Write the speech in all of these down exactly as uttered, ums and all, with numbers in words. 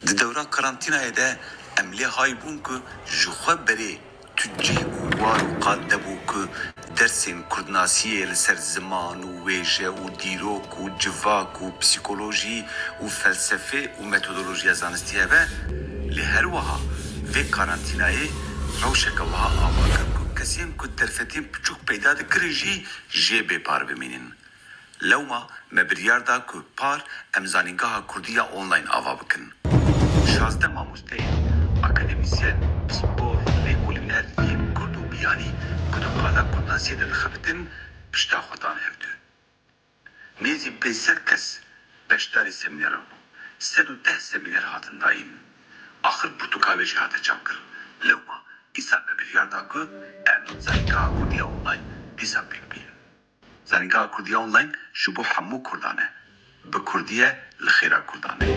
Di dewra karantînayê de em lê hay bûn ku ji xwe berê tu cih û war û qad nebû ku dersên kurdnasiyê li ser ziman û wêje û dîrok û civak û psîkolojî û felsefê û metodolojiya zanistî hebe, lê her wiha vê karantînayê rewşeke wiha ava kir ku kesên ku derfetên piçûk peyda dikirin jî jê bê par bimînin. Lewma me biryar da ku par em Zanîngeha Kurdî ya Online ava bikin. Şazdeh mamosteyên akademîsyen, pispor, lêkolîner yên kurd û biyanî ku di qala kurdnasiyê de dixebitin, pişta xwe dan hevdu. Nêzî pênc sed kes beşdarî semînera bû. Sed û deh semîner hatin dayîn. Axir pirtûka wê jî hate çapkirin. Lewma îsal me biryar da ku em Zanîngeha Kurdî ya Online dîsa pêk bînin. Zanîngeha Kurdî ya Online ji bo hemû Kurdan e. Bi Kurdî ye, li xêra Kurdan e.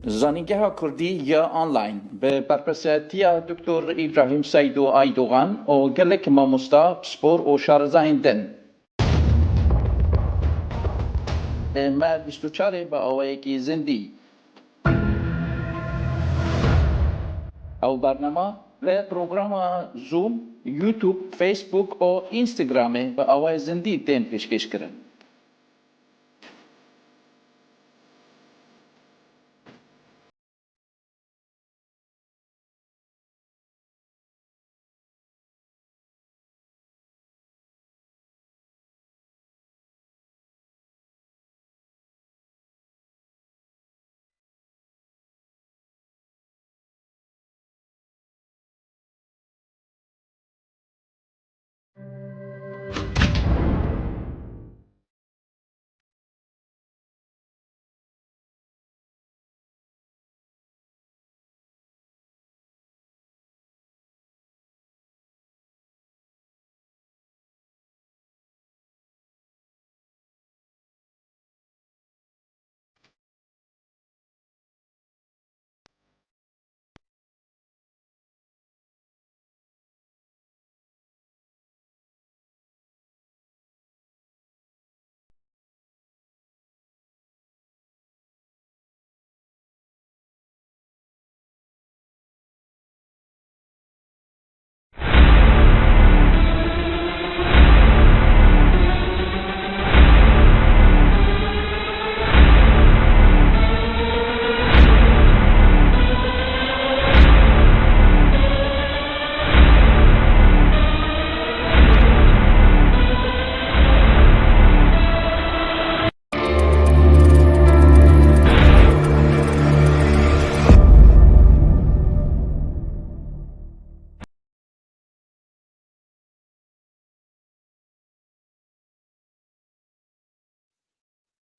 Zanîngeha Kurdî ya Online bi berpirsiyatiya Doktor Îbrahîm Seîd û Aydogan û gelek mamosta, pispor û şarezayên din. Me bîst û çar ê bi awayekî zindî. Ew bernama bi programa Zoom, YouTube, Facebook û Instagramê bi awayê zindî tên pêşkêşkirin.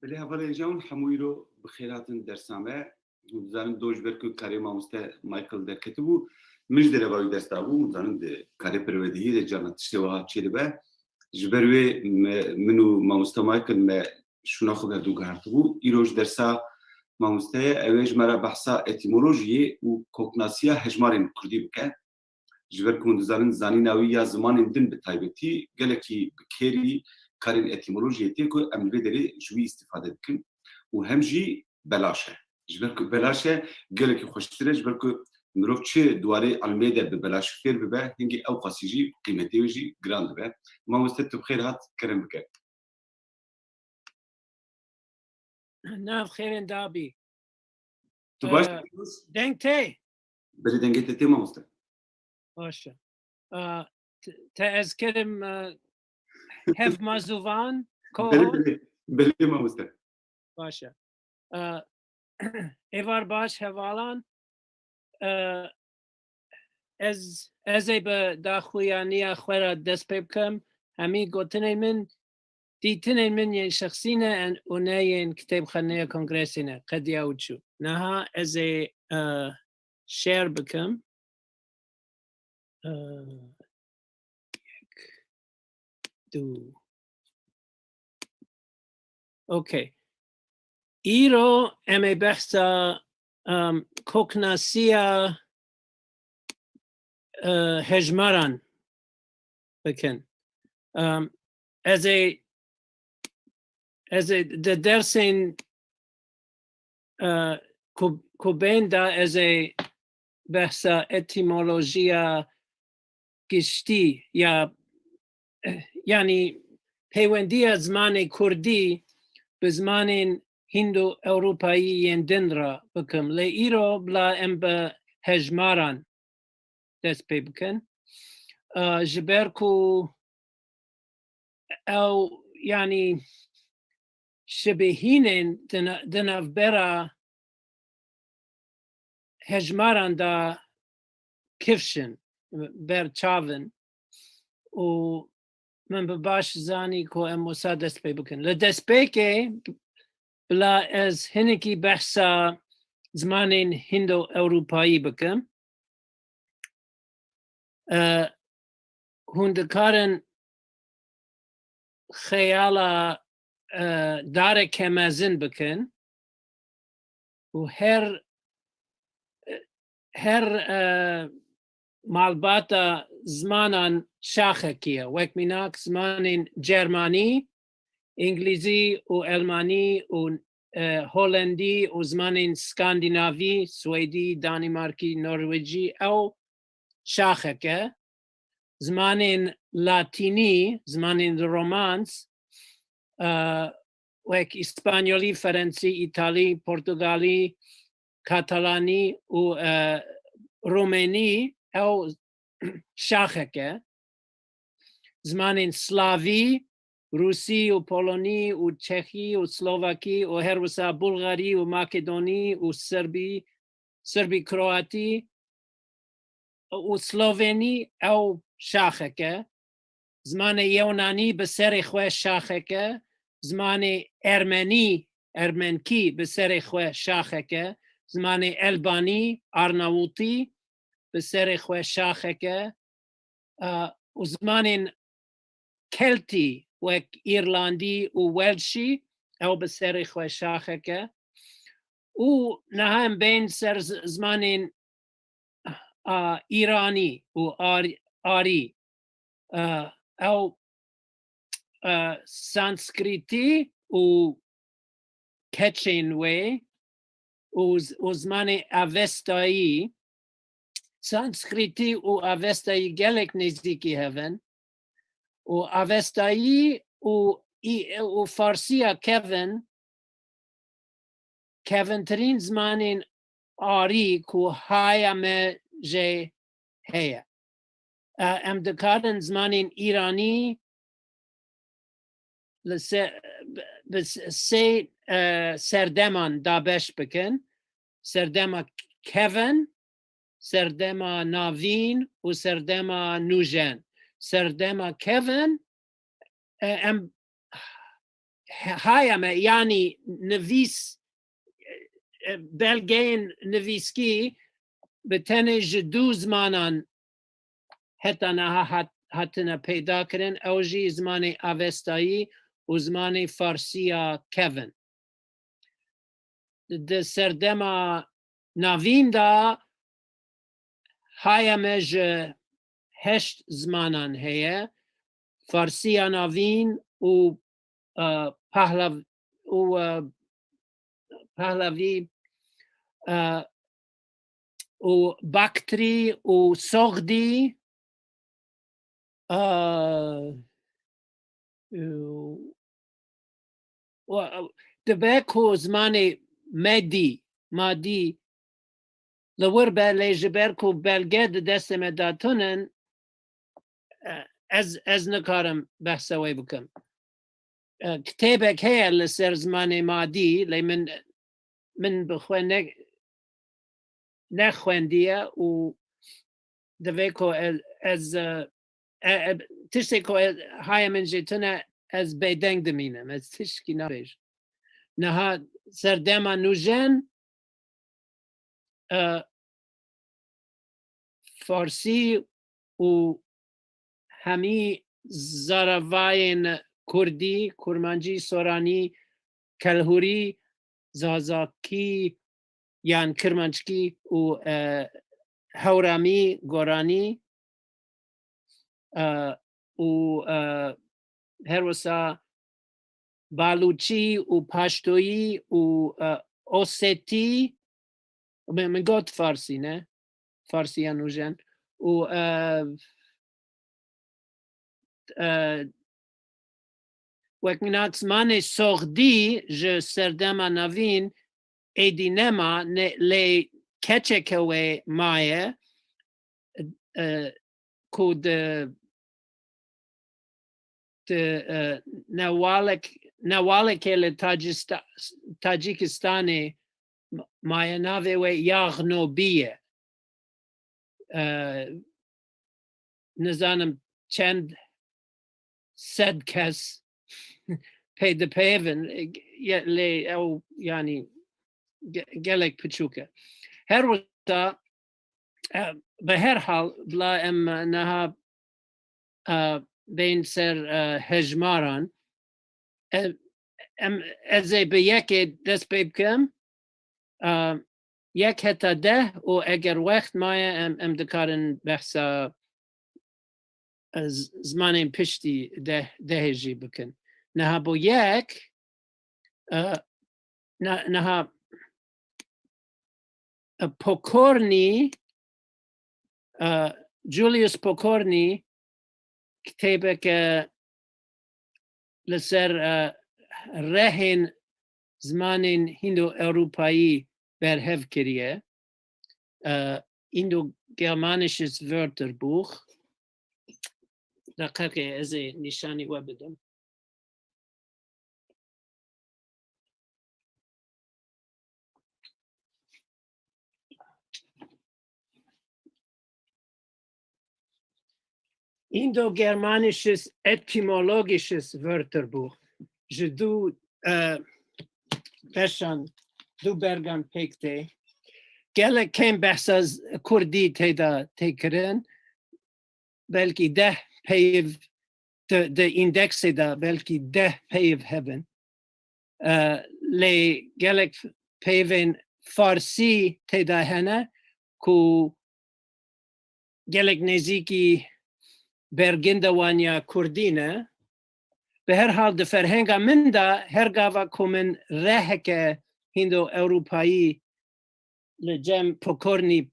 Belê hevalên hêja hûn hemû îro bi xêr hatin dersa me. Hûn dizanin do ji ber ku karê mamoste Michael derketibû, min ji dereva wî dest dabû. Hûn dizanin di karê perwerdehiyê de carna tiştê wiha çêdibe. Ji ber wê me, min û mamoste Michael me şûna xwe bi hevdû gihartibû. Îro ji dersa mamosteyê ew ê ji me re behsa etîmolojiyê û koknasiya hejmarên kurdî bike. Ji ber ku hûn dizanin, zanîna wî ya zimanên din bi taybetî gelekî bi kêrî karên etîmolojiyê tê ku em li vê derê ji wî îstîfade dikin û hem jî belaş e. Ji ber ku belaş e, gelekî xweştir e, ji ber ku mirov çi di warê ilmê de bi belaş fêr bibe, hingî ew qasî jî qîmetê wê jî giran dibe. Mamoste, tu bi xêr hat, kerem bike. Nav xêrên dabî. Tu baş Ee, deng tê? Belê, dengê te tê, mamoste. Baş e. Ee, te, te ez kirim, e, hevmazûvan, Belê, belê, belê, mamoste. Baş e. Ee, êvar baş hevalan. Ee, ez, ez ê bi daxuyaniya xwe re dest pê bikim. Hemî gotinên min, dîtinên min yên şexsî ne en, û ne yên kitêbxaneya kongresê ne. Qediya û çû. Niha ez ê, e, share bikim. E, yek, du. Okey. Îro em ê behsa, em, koknasiya, e, hejmaran bikin. Em, ez ê, ez ê di dersên, e, ku, ku bên de ez ê behsa etîmolojiya giştî ya, yanî peywendiya zimanê kurdî bi zimanên Hîndo-Ewropayî yên din re bikim. Lê îro bila em bi hejmaran dest pê bikin. Ee, ji ber ku ew, yanî şibihînên di na-, di navbera hejmaran de kifş in, ber çav in û min bi baş zanî ku em wisa dest pê bikin. Li destpêkê bila ez hinekî behsa zimanên Hîndo-Ewropayî bikim. E, hûn dikarin xeyala, e, dareke mezin bikin û her, e, her, e, malbata zimanan şaxekî ye. Wek mînak zimanên cermanî, îngilîzî û elmanî û, e, holendî û zimanên skandînavî, swêdî, danîmarkî, norwecî, ew şaxek e. Zimanên latînî, zimanên romans, e, wek îspanyolî, ferensî, îtalî, portugalî, katalanî û, e, rumênî, ew şaxek e. Zimanên slavî, rûsî û polonî û çexî û slovakî û her wisa bulgarî û makedonî û sirbî, sirbî kroatî û slovenî, ew şaxek e. Zimanê yewnanî bi serê xwe şaxek e. Zimanê ermenî, ermenkî bi serê xwe şaxek e. Zimanê elbanî, arnawûtî bi serê xwe şaxek e. A, û zimanên keltî wek îrlandî û welşî, ew bi serê xwe şaxek e. Û niha em bên ser z-, zimanên, a, îranî û ar-, arî. A, ew, a, sanskritî û keçên wê û z-, û zimanê Avestayî, Sanskritî û Avestayî gelek nêzîkî hev in û Avestayî û î-, û Farsiya kevin, kevintirîn zimanên arî ku haya me jê heye. E, em dikarin zimanên îranî li se-, bi sê, e, serdeman dabeş bikin. Serdema kevin, serdema navîn û serdema nûjen. Serdema kevin, e, em he-, haya me, yanî nivîs, e, belgeyên nivîskî bi tenê ji du zimanan heta niha hat-, hatine peyda kirin, ew jî zimanê Avestayî û zimanê Farsiya kevin. Di serdema navîn de haya me ji heşt zimanan heye, Farsiya navîn û, e, Pahlav-, û, e, Pahlavî, e, û Baktrî û Soxdî, a, û, û, dibe ku zimanê Medî, Madî li wir be, lê ji ber ku belge di destê me de tune ne, e, ez, ez nikarim behsa wê bikim. E, kitêbek heye li ser zimanê Madî, lê min, min bi xwe ne, nexwendiye û divê ku ez, ez, e, e, e, tiştê ku ez, haya min jê tune, ez bêdeng dimînim, ez tişkî nabêjim. Niha serdema nûjen, e, Farsî û hemî zaravayên Kurdî, Kurmancî, Soranî, Kelhûrî, Zazakî yan Kirmanckî û, e, Hewramî, Goranî, e, û, e, her wisa Balûçî û Paştoyî û, e, Osetî, min, min got Farsî, ne? Farsiya nûjen. Û, e, e, wek mînak zimanê Soxdî ji serdema navîn êdî nema, ne, lê keçeke wê maye, e, ku di, di, e, newalek-, newalekê li Tacista-, Tacîkistanê ma-, maye, navê wê Yaxnobî ye. E, nizanim çend sed kes pê dipeyivin, e, ye-, lê ew, yanî, ge-, gelek piçûk e. Her wisa, e, bi her hal, bila em niha, e, bên ser, e, hejmaran, e, em, ez ê bi yekê dest pê bikim, e, yek heta deh û eger wext maye, em, em dikarin behsa, e, z-, zimanên piştî deh, dehê jî bikin. Niha bo yek, e, ne-, niha, e, Pokornî, e, Julius Pokornî kitêbeke li ser, e, rehên zimanên Hîndo-Ewropayî berhev kiriye. E, Indogermanisches Wörterbuch. Deqeqê ez ê nîşanî we bidim. Indogermanisches Etymologisches Wörterbuch ji du, e, beşan, du bergan pêk tê. Gelek kêm behsa z-, kurdî tê de tê kirin. Belkî deh peyv di, di îndeksê de belkî deh peyv hebin. E, lê gelek peyvên farsî tê de hene ku gelek nêzîkî bergin de wan ya kurdî ne. Bi her hal di ferhenga min de her gava ku min reheke Hîndo-Ewropayî li cem Pokornî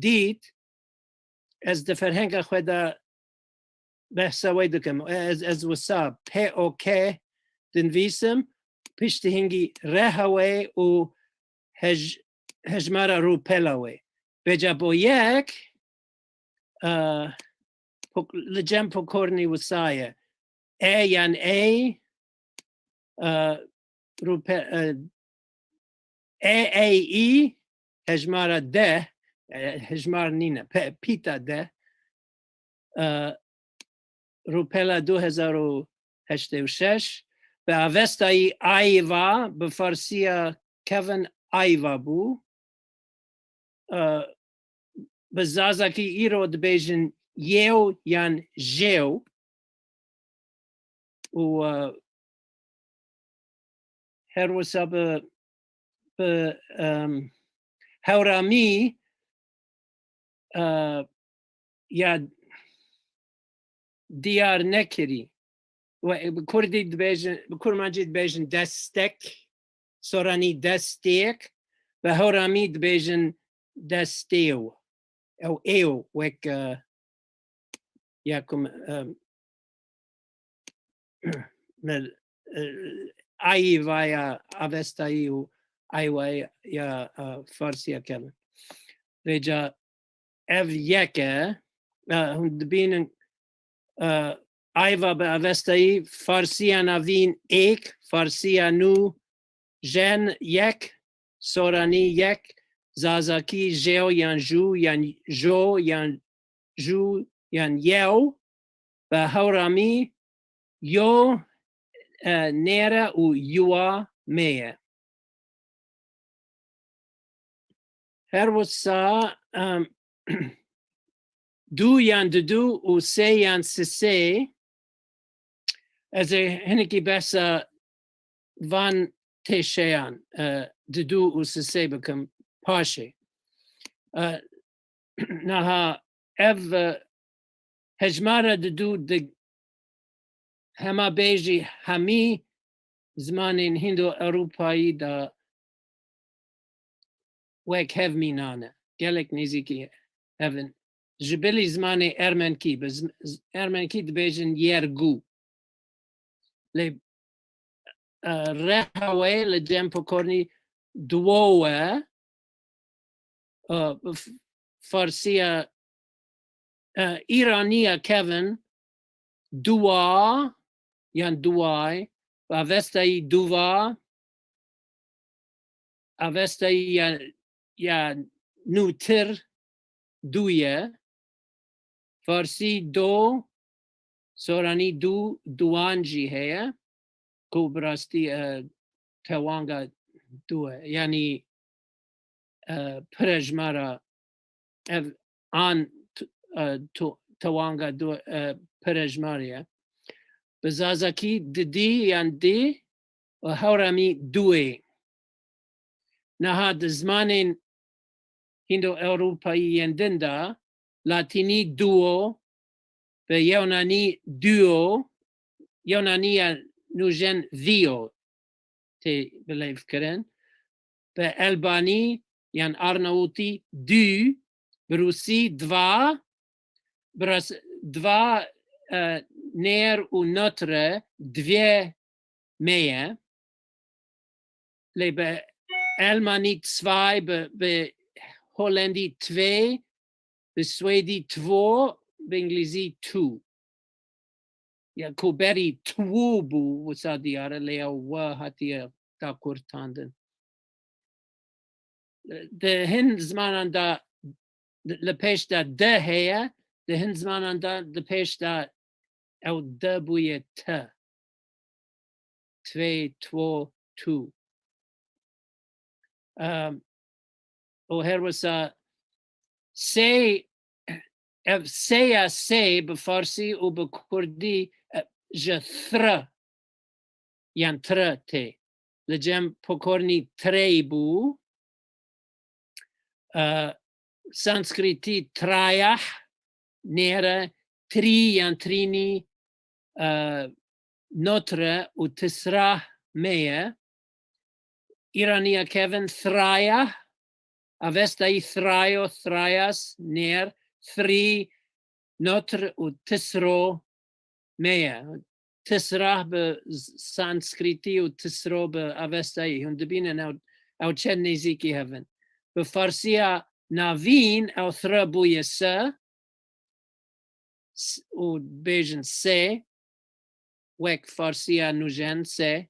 dît, ez di ferhenga xwe de behsa wê dikim. Ez, ez wisa P O K dinivîsim, piştî hingî reha wê û hej-, hejmara rûpela wê. Vêca bo yek, e, pok-, li cem Pokornî wisa ye. E yan A, e, rûpe-, e, A A E, hejmara deh, e, hejmar nîne, pe-, pîta deh, e, rûpela du hezar û heştê û şeş, bi avestayî Ayva, bi farsiya kevin Ayva bû. E, bi zazakî îro dibêjin yew yan jew. Û, e, her wisa bi, bi, em, Hewramî, e, ya diyar nekirî. We bi kurdî dibêjin, bi kurmancî dibêjin destek, soranî destêk, bi hewramî dibêjin destêw. Ew êw wek, e, ya ku me, e, me, e, ayva ya Avestayî û ayva ya, e, Farsiya kevin. Vêca ev yek e, e, hûn dibînin, e, ayva bi Avestayî, Farsiya navîn êk, Farsiya nû jen yek, Soranî yek, Zazakî jew yan jû yan jo yan jû yan yew, bi Hewramî yo, e, nêre û yuwa me ye. Her wisa, em, du yan didu û sê yan sisê, ez ê hinekî behsa van têşeyan, e, didu û sisê bikim paşê. E, niha ev, e, hejmara didu di hema bêjî hemî zimanên Hîndo-Ewropayî de wek hev mînan e. Gelek nêzîkî hev in. Ji bilî zimanê Ermenkî, bi zim-, z-, Ermenkî dibêjin yergû. Lê, e, reha wê li cem Pokornî duwo e, e, f-, Farsiya, e, Îraniya kevin duwa yan duway, Avestayî duva, Avestayî ya, ya nûtir du ye, Farsî do, Soranî du, duwan jî heye, ku bi rastî, e, tewanga du e. Yanî, e, pirejmara ev an t-, e, tu-, tewanga du, e, pirejmarê ye. Bi Zazakî didî yan dî û Hewramî duê. Niha di zimanên Hîndo-Ewropayî yên din de Latînî duo, bi Yewnanî duo, Yewnaniya nûjen vio tê bilêvkirin, bi Elbanî yan Arnawutî du, bi Rûsî dva, bi Ras-, dva, e, nêr û notre, dvê me ye. Lê bi Elmanî zwei, bi, bi Holendî twee, bi Swêdî two, bi Îngilîzî two. Ya ku berî two bû, wisa diyar e, lê ew we hatiye dakurtandin. Di hin zimanan de li pêş de de heye, di hin zimanan de di pêş de ew de bûye te. Twee, two, two. Em, û her wisa sê, ev sê ya sê bi farsî û bi kurdî, e, ji thre yan tre tê. Li cem Pokornî trey bû. E, Sanskritî trayah, nêre, trî yan trînî, e, notre û tisrah me ye. Îraniya kevin thrayah, Avestayî thrayo, thrayas, nêr, thrî, notre û tisro me ye. Tisrah bi z-, Sanskritî û tisro bi Avestayî. Hûn dibînin ew, ew çend nêzîkî hev in. Bi Farsiya navîn ew thre bûye se, s-, û bêjin sê, wek Farsiya nûjen sê.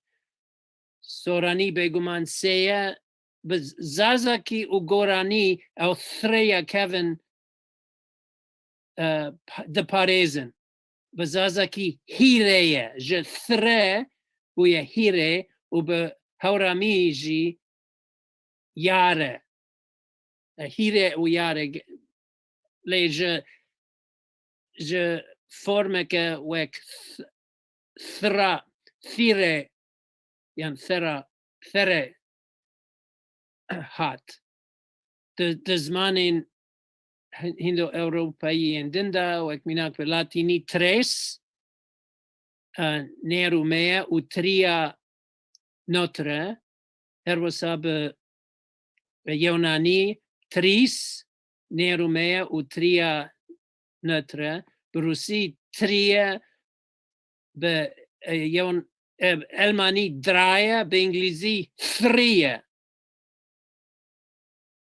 Soranî bêguman sê ye. Bi Zazakî û Goranî ew threya kevin, e, pa-, diparêzin. Bi Zazakî hîrê ye. Ji thre bûye hîrê û bi Hewramî jî yar e. E, hîrê û yar e. Ge-, lê ji, ji formeke wek th-, thra, thîrê yan thera, therê hat. Di, di zimanên Hin-, Hîndo-Ewropayî yên din de, wek mînak bi Latînî tres, e, nêr û me ye û triya notre, her wisa bi, bi Yewnanî trîs, nêrûmeye û triya neutre, bi rûsî triye, bi, e, yewn, e, elmanî draye, bi îngilîzî three.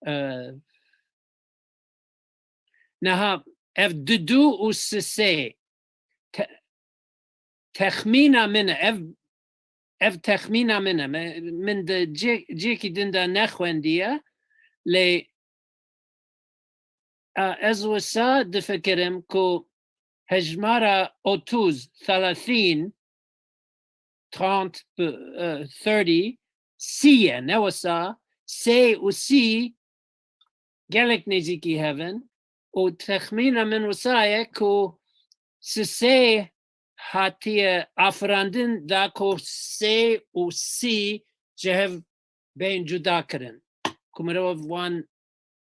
E, niha ev didu û sisê te-, texmîna min e. Ev, ev texmîna min e. Me-, min di cê-, cêkî din de nexwendiye, lê, e, ez wisa difikirim ku hejmara otuz, thelathîn, trente, e, thirty, sî ye, ne wisa, sê û sî gelek nêzîkî hev in û texmîna min wisa ye ku sisê hatiye afirandin da ku sê û sî ji hev bên cuda kirin. Ku mirov wan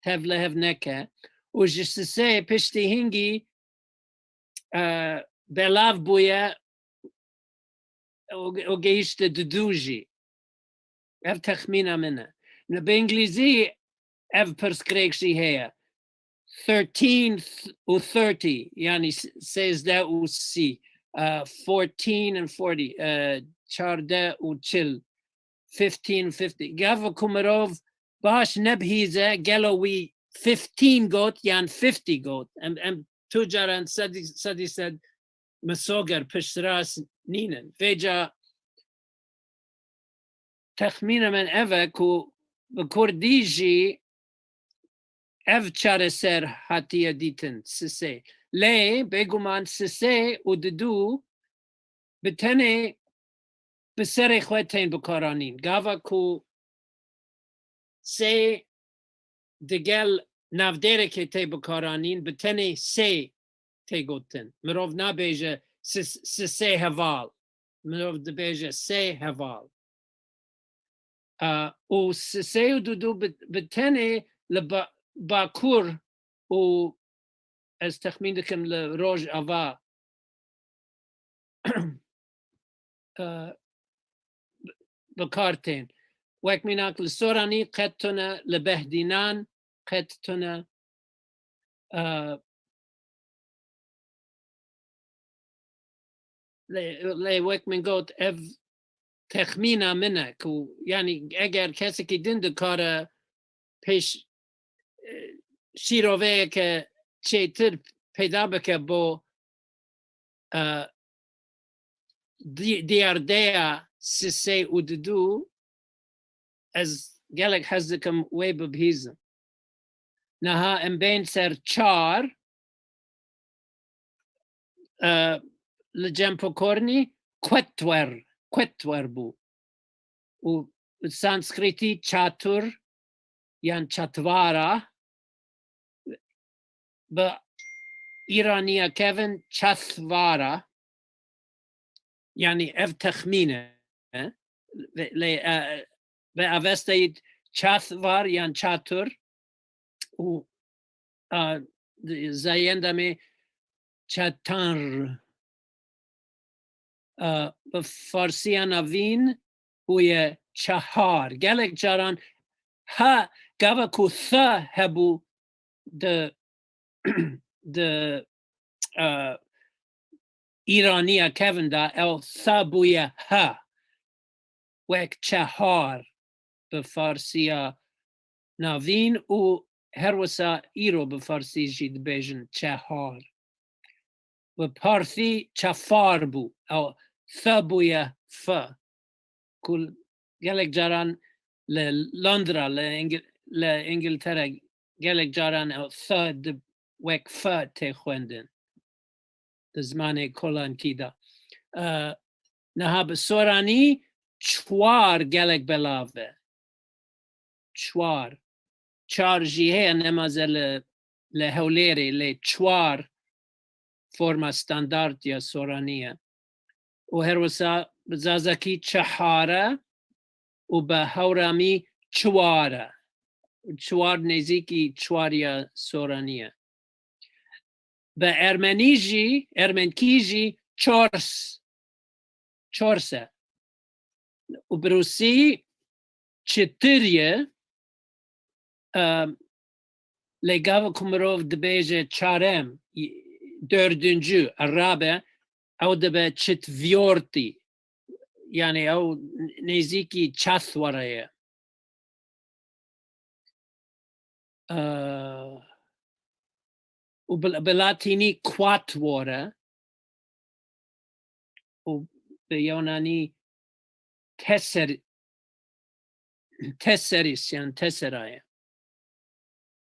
tevlihev neke. Û ji sisê piştî hingî, e, belav bûye û, û gehişte didu jî. Ev texmîna min e. Ne, bi îngilîzî ev pirsgirêk jî heye. Thirteen û thirty, yanî s-, sêzdeh û sî, e, fourteen and forty, e, çardeh û çil, fifteen fifty. Gava ku mirov baş nebihîze, gelo wî fifteen got yan fifty got. Em, em tu caran sedî, sedî sed misoger piştras nînin. Vêca texmîna min ev e ku bi kurdî jî ev çareser hatiye dîtin, sisê. Lê bêguman sisê û didu bi tenê bi serê xwe tên bikaranîn. Gava ku sê digel navdêrekê tê bikaranîn, bi tenê sê tê gotin. Mirov nabêje si-, sisê heval. Mirov dibêje sê heval. A, û sisê û dudu bi, bi tenê li ba-, bakur û ez texmîn dikim li rojava, e, bi kar tên. Wek mînak li Soranî qet tune, li Behdînan qet tune. E, lê, lê wek min got, ev texmîna min e ku, yanî eger kesekî din dikare pêş, e, şîroveyeke çêtir peyda bike bo, e, dî-, diyardeya sisê û didu, ez gelek hez dikim wê bibihîzim. Niha em bên ser çar, e, li cem pokornî kwetwer, kwetwer bû. Û sanskritî çatur yan çatvara, bi îraniya kevin çatvara, yanî ev texmîn e, ve-, lê, e, bi avesteyî çatvar yan çatur û, e, zayenda me çatanr, e, bi farsiya navîn bûye çahar. Gelek caran ha gava ku tha hebû di, di, e, îraniya kevin de ew tha bûye ha. Wek çehar bi farsiya navîn û her wisa îro bi farsî jî dibêjin çehar. Bi parsî çefar bû. Ew fe bûye fe. Ku gelek caran li Londra, li Îngil-, li Îngiltere gelek caran ew fe di-, wek fe tê xwendin. Di zimanê kolankî de. E, niha bi soranî çwar gelek belav e. Çwar. Çar jî heye, nemaze li, li Hewlêrê, lê çwar forma standard ya soranî ye. Û her wisa bi zazakî çehar e û bi hewramî çiwar e. Çiwar nêzîkî çwar ya soranî ye. Bi ermenî jî, ermenkî jî çors, çors e. Û bi rûsî çitir ye, em, Lê gava ku mirov dibêje çarem, dördüncü, Arabe, ew dibe çitviyortî. Yani ew nêzîkî çathwara ye. Ee, û bi, bi latînî quatuor e û bi yewnanî tesser, tesseris, yani tessera ye.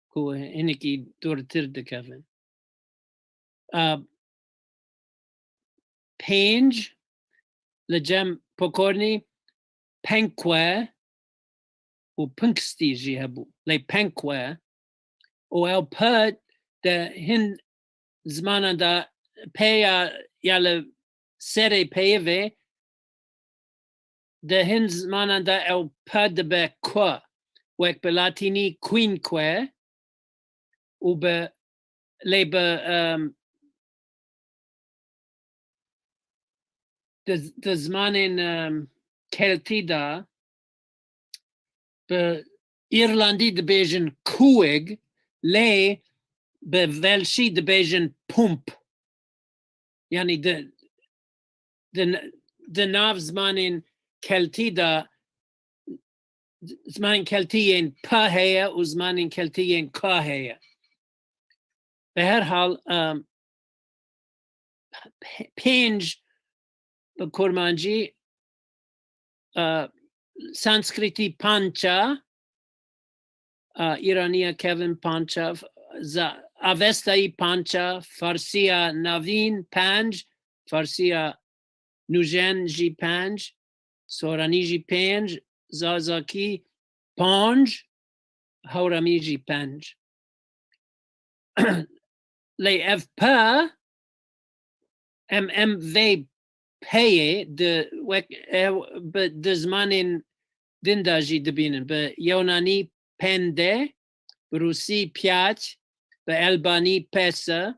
Ku hinekî dûrtir dikevin. A, pênc, li cem pokornî penque û pinkstî jî hebû. Lê penque û ew pe de hin zimanan de peya ya li serê peyivê, di hin zimanan de ew pe dibe ku, wek bi latînî quinque û bi, lê bi, em, di, di zimanên, em, keltî de bi îrlandî dibêjin kuig, lê bi velşî dibêjin pump. Yani di, di, di nav zimanên keltî de, zimanên keltî yên pa heye û zimanên keltî yên ka heye. Bi her hal, em, pê-, pênc bi kurmancî, e, sanskritî pança, a, îraniya kevin pança, za-, avestayî pança, farsiya navîn penc, farsiya nûjen jî penc, soranî jî pênc, zazakî panc, hewramî jî penc. Lê ev pe, em, em vê peyê di, wek, ew, bi, di zimanên din de jî dibînin. Bi yewnanî pende, bi rûsî piyaç, bi elbanî pese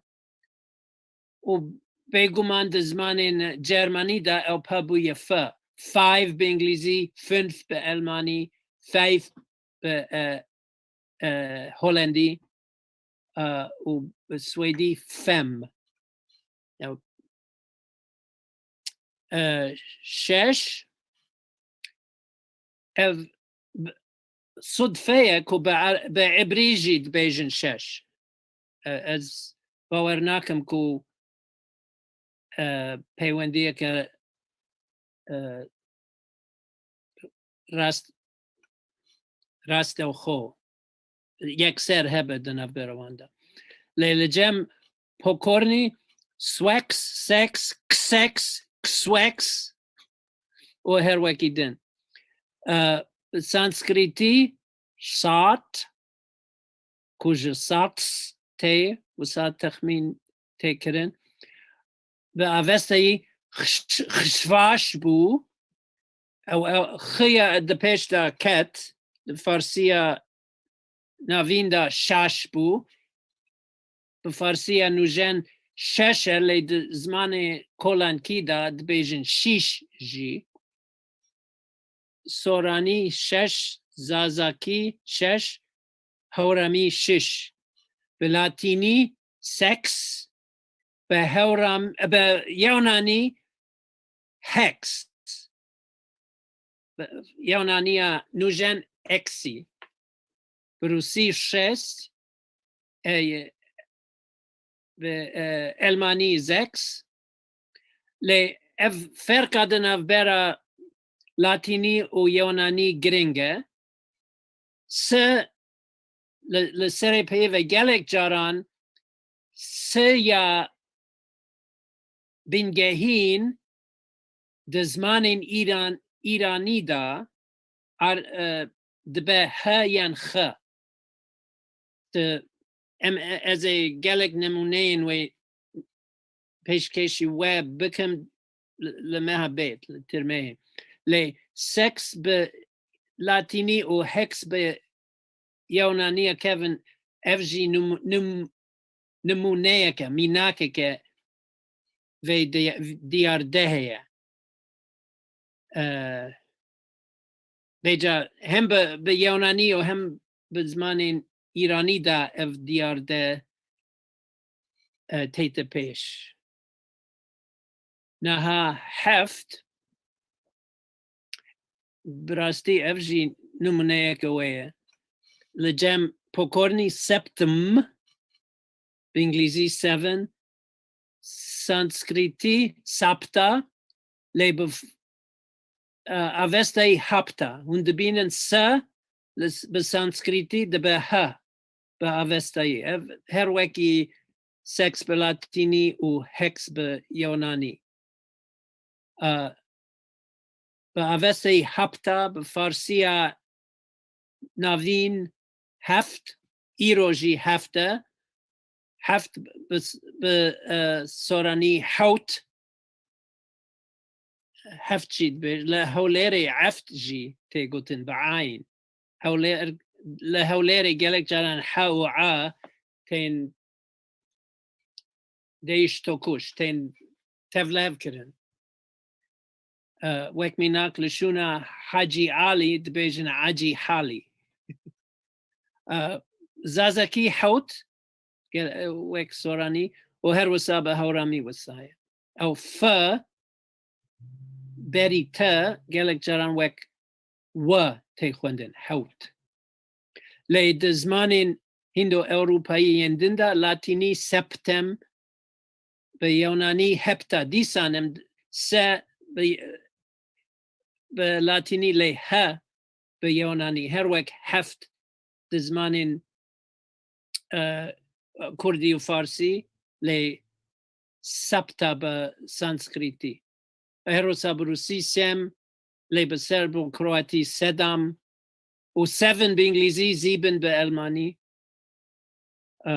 û bêguman di zimanên cermanî de ew pe bûye fe. Five bi îngilîzî, fünf bi elmanî, fünf bi, e, e, holendî, e, û bi swêdî fem. Ew, e, şeş, ev b-, sudfe ye ku bi er-, bi ebrî jî dibêjin şeş. E, ez bawer nakim ku, e, peywendiyeke, e, rast, rastewxo, yekser hebe di navbera wan de. Lê li cem pokornî sweks, seks, kseks, ksweks û her wekî din. E, sanskritî sat, ku ji sats tê, wisa texmîn tê kirin, bi avesteyî xş-, xişvaş bû. Ew, ew xiya di pêş de ket, di farsiya navîn de şaş bû. Bi farsiya nûjen şeş e, lê di zimanê kolankî de dibêjin şîş jî. Soranî şeş, zazakî şeş, hewramî şiş. Bi latînî seks, bi hewram-, bi yewnanî hex. Bi yewnaniya nûjen eksî. Bi rûsî şêst, e, bi, e, elmanî sechs. Lê ev ferqa di navbera latînî û yewnanî giring e. S li, li serê peyê ve gelek caran S ya bingehîn di zimanên Îran-, Îranî de ar-, e, dibe H yan X. Di, em, e, ez ê gelek nemûneyên wê pêşkêşî we bikim li, li me hebêt, li tirmeyê. Lê seks bi latînî û hex bi yewnanî ye kevin, ev jî nim-, nim-, nimûneyeke, mînakeke vê di-, diyardehê ye. E, vêca hem bi, bi yewnanî û hem bi zimanên îranî de ev diyar de, e, tête pêş. Niha heft, bi rastî ev jî nimûneyeke wê ye. Li cem pokornî septim, bi îngilîzî seven, sanskrîtî sapta, lê bi f-, e, avestayî hapta. Hûn dibînin se li s-, bi sanskrîtî dibe he, bi avestayî. Ev her wekî seks bi latînî û heks bi yonanî. E, bi avestayî hapta, bi farsiya navîn heft, îro jî heft e. Heft bi, bi, e, soranî hewt, heft jî dibêj. Li Hewlêrê eft jî tê gotin bi ayn. Hewlêr, li Hewlêrê gelek caran he û a tên değiş tokuş, tên tevlihev kirin. E, wek mînak li şûna Hacî Alî dibêjin Acî Halî. E, Zazakî hewt, gel-, e, wek soranî, û her wisa bi hewramî wisa ye. Ew f berî te gelek caran wek we tê xwendin, hewt. Lê di zimanên Hîndo-Ewropayî yên din de latînî septem, bi yonanî hepta, dîsan em se bi, bi latînî lê he bi yonanî, her wek heft di zimanên, e, kurdî û farsî, lê septa bi sanskrîtî. Her wisa bi rûsî sem, lê bi serb û kroatî sedam, û seven bi îngilîzî, sieben bi elmanî. E,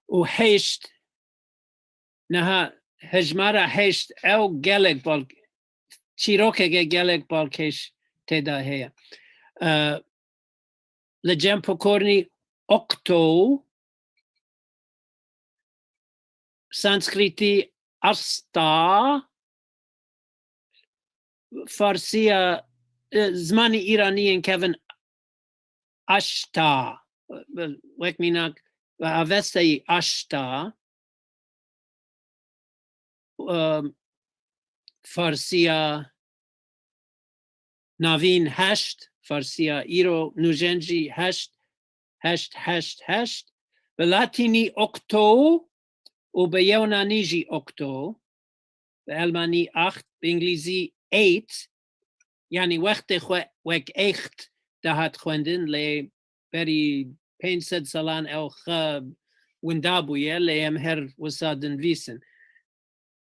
û heşt, niha hejmara heşt, ew gelek bal-, çîrokeke gelek balkêş tê de heye. E, li cem pokornî okto, sanskrîtî asta, farsiya, e, zimanê îraniyên kevin aşta, wek mînak, bi avesteyî aşta, e, farsiya navîn heşt, farsiya îro nûjen jî heşt, heşt, heşt, heşt, bi latînî okto û bi yewnanî jî okto, bi elmanî acht, bi îngilîzî eight, yanî wextê xwe wek echt dihat xwendin, lê berî pênc sed salan ew xe winda bûye, lê em her wisa dinivîsin.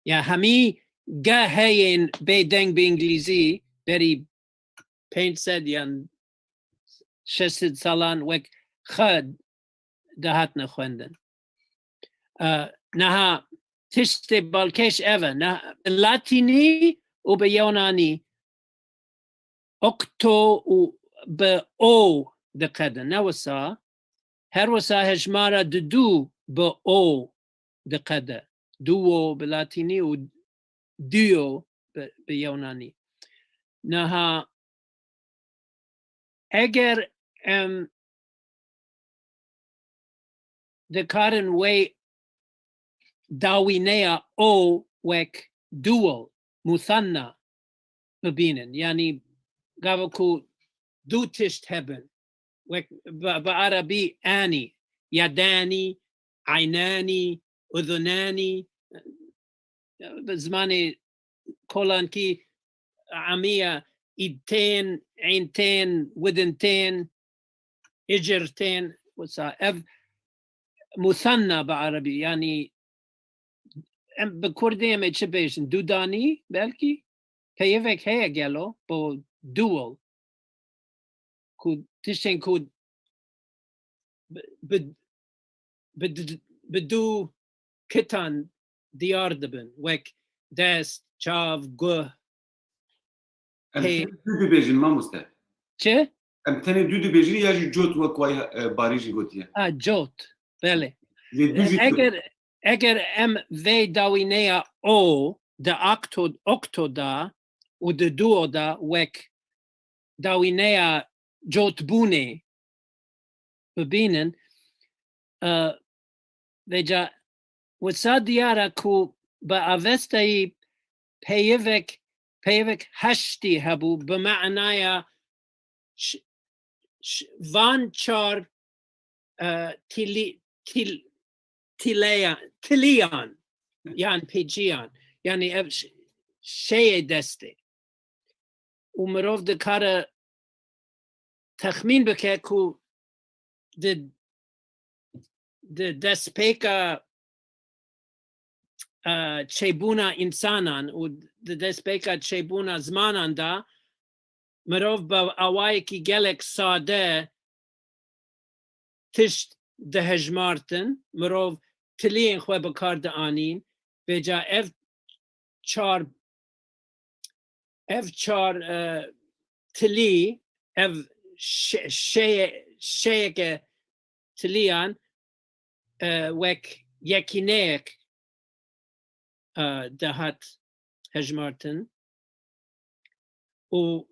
Ya hemî ge heyên bêdeng bi îngilîzî berî pênc sed yan şeş sed salan wek xe dihatine xwendin. E, niha tiştê balkêş ev e. Niha bi latînî û bi yewnanî okto û bi o diqedin. Ne wisa, her wisa hejmara didû bi o diqede. Duo bi latînî û duo bi, bi yewnanî. Niha eger em dikarin wê dawîneya o wek dual, musanna bibînin. Yanî gava ku du tişt hebin. Wek bi, bi erebî anî, yedanî, eynanî, uzunanî, bi zimanê kolankî emiya îdtên, întên, widintên, icirtên, wisa ev musanna bi erebî, yanî em bi kurdî em ê çi bêjin? Dudanî belkî? Peyivek heye gelo bo dual? Ku tiştên ku bi, bi, bi, bi du kitan diyar dibin, wek dest, çav, guh. Em Hê. tenê du dibêjin, mamoste. Çi? Em tenê du dibêjin ya jî cot wek way, e, Barî jî gotiye? Ha, cot. Belê. Lê du jî Eger, eger em vê dawîneya o di akto, okto da û di duo da wek dawîneya cotbûnê bibînin. E, vêca wisa diyar e ku bi Avestayî peyivek, peyivek heştî hebû, bi manaya ş-, ş-, van çar, e, tilî-, til-, tileyan, tiliyan, yan pêciyan. Yani ev ş-, şeyê destê. Û mirov dikare texmîn bike ku di, di destpêka, e, çêbûna însanan û di destpêka çêbûna zimanan de mirov bi awayekî gelek sade tişt dihejmartin, mirov tiliyên xwe bi kar dianîn. Vêca ev çar, ev çar, e, tilî, ev şe-, şeye-, şeyeke tiliyan, e, wek yekîneyek, e, dihat hejmartin. Û,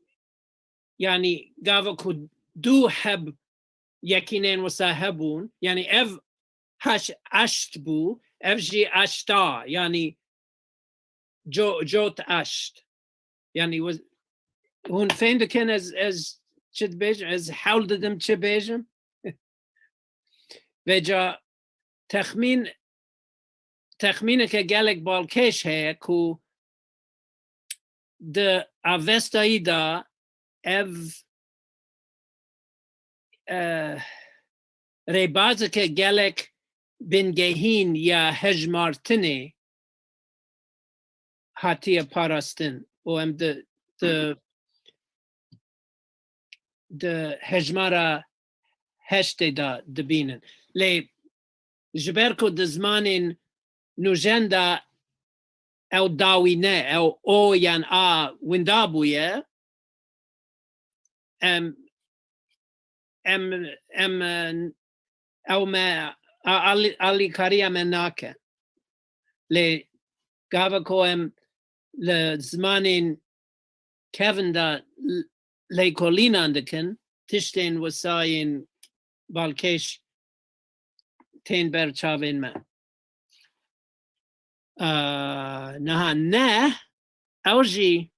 yani, gava ku du heb yekînên wisa hebûn, yani ev heş-, eşt bû, ev jî eşta, yani co-, cot eşt. Yani, wis-, hûn fêm dikin ez, ez çi dibêjim, ez hewl didim çi bêjim? Vêca texmîn, texmîneke gelek balkêş heye ku di Avestayî de ev, e, rêbazeke gelek bingehîn ya hejmartinê hatiye parastin û em di, di, di hejmara heştê de dibînin. Lê ji ber ku di zimanên nûjen de ew dawî ne, ew o yan a winda bûye, em, em, em, ew me a-, alî-, alîkariya me nake. Lê gava ku em li zimanên kevin de l-, lêkolînan dikin, tiştên wisa yên balkêş tên ber çavên me. Aa, niha neh, ew jî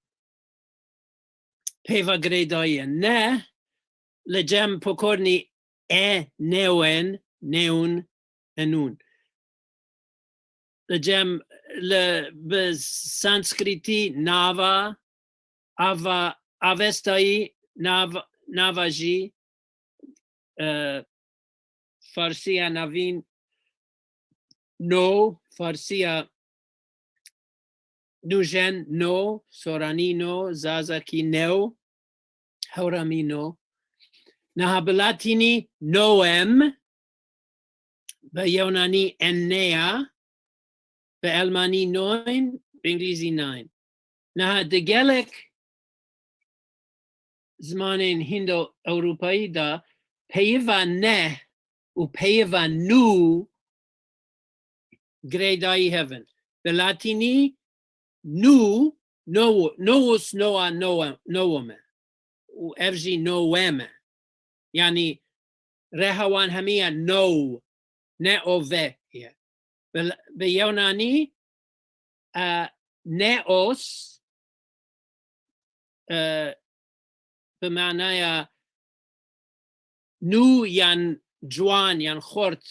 peyva girêdayî ye. Neh, li cem pokornî e, newen, neun, enun. Li cem, li, bi sanskritî nava, ava, avestayî nav-, nava jî, e, farsiya navîn no, farsiya nûjen no, soranî no, zazakî new, hewramî no. Niha bi latînî noem, bi yewnanî ennea, bi elmanî neun, bi îngilîzî nine. Niha di gelek zimanên Hîndo-Ewropayî de peyiva neh û peyiva nû girêdayî hev in. Bi latînî nû, no-, novus, noa, noa, novum e. Û ev jî noem e. Yanî reha wan hemiya no, ne o ve ye. Bi, bi yewnanî, e, neos, e, bi manaya nû yan ciwan yan xort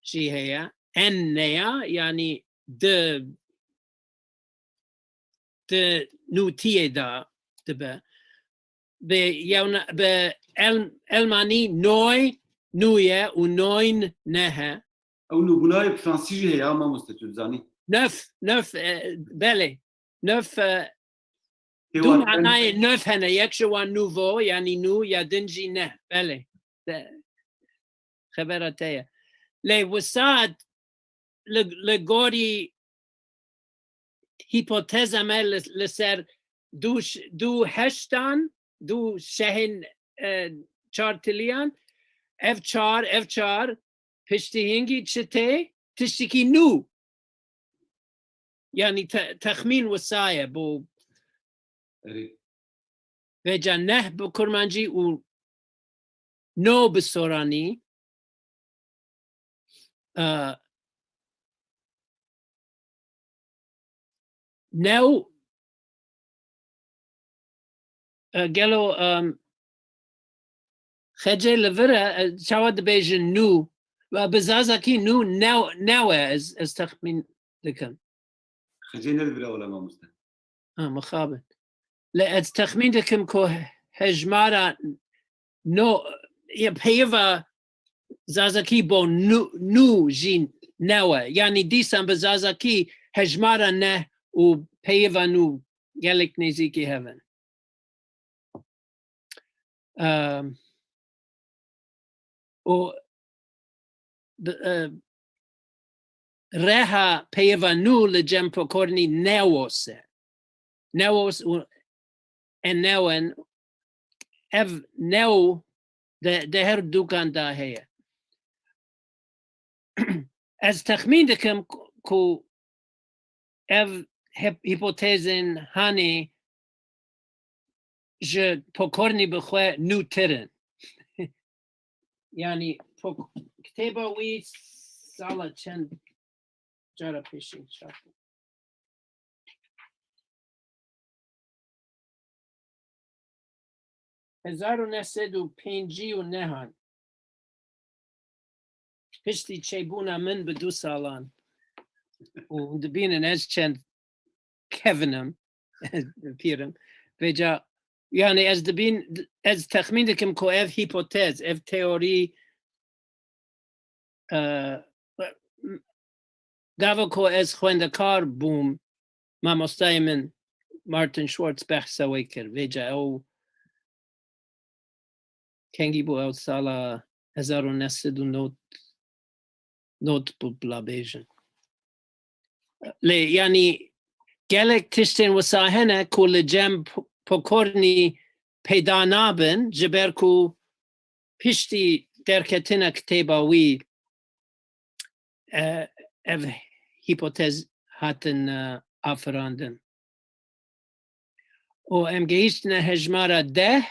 jî heye. Ennea, yanî di, di nûtiyê de dibe. Bi yewna-, bi el-, elmanî neu, nû ye û neun neh e. Ew nûbûnayê bi fransî jî heye, mamoste, tu dizanî? Neuf, neuf, e, belê. Neuf, e, du manayê neuf hene. Yek ji wan nouveau, yanî nû, ya din jî neh. Belê. De, xebera te ye. Lê wisa li, li gorî hîpoteza me li, li ser du ş-, du heştan, du şehên, e, çar tiliyan, ev çar, ev çar, piştî hingî çi tê? Tiştekî nû. Yanî te-, texmîn wisa ye bo. Erê. Vêca neh bi kurmancî û no bi soranî. E, new, e, gelo, em, xecê li vir e, e, çawa dibêjin nû? Ve bi zazakî nû new, new e, ez, ez texmîn dikim. Xecê ne li vir e wele mamoste. Ha, mixabin. Lê ez texmîn dikim ku hejmara no, ya peyiva zazakî bo nû, nû jî new e. Yanî dîsan bi zazakî hejmara neh û peyiva nû gelek nêzîkî hev in. Em, û bi-, e, reha peyiva nû li cem pokornî newos e. Newos û enewen, ev new de, de her dukan de heye. Ez texmîn dikim ku, ku ev hep-, hîpotezên hanê ji pokornî bi xwe nûtir in. Yanî pok-, kitêba wî sala çend cara pêşî çap bû? Hezar û neh sed û pêncî û nehan. Piştî çêbûna min bi du salan. Û dibînin ez çend kevin im, pîr im. Vêca, yanî ez dibîn, ez texmîn dikim ku ev hîpotez, ev teorî, e, gava ku ez xwendekar bûm, mamostayê min Martin Schwartz behsa wê kir. Vêca ew kengî bû, ew sala hezar û neh sed û nod, nod bû bila bêjin. Lê yanî gelek tiştên wisa hene ku li cem p-, pokornî peyda nabin, ji ber ku piştî derketina kitêba wî, e, ev hîpotez hatin, e, afirandin. Û em gehîştine hejmara deh,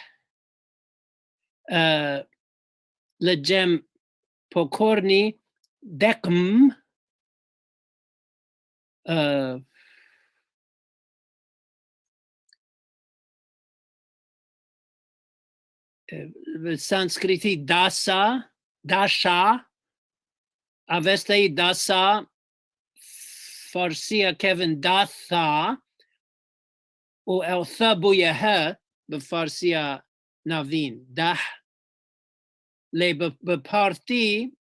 e, li cem pokornî dekm, e, e, bi sanskritî dasa, daşa, Avestayî dasa, farsiya kevin datha û ew tha bûye he bi farsiya navîn, dah. Lê bi, bi partî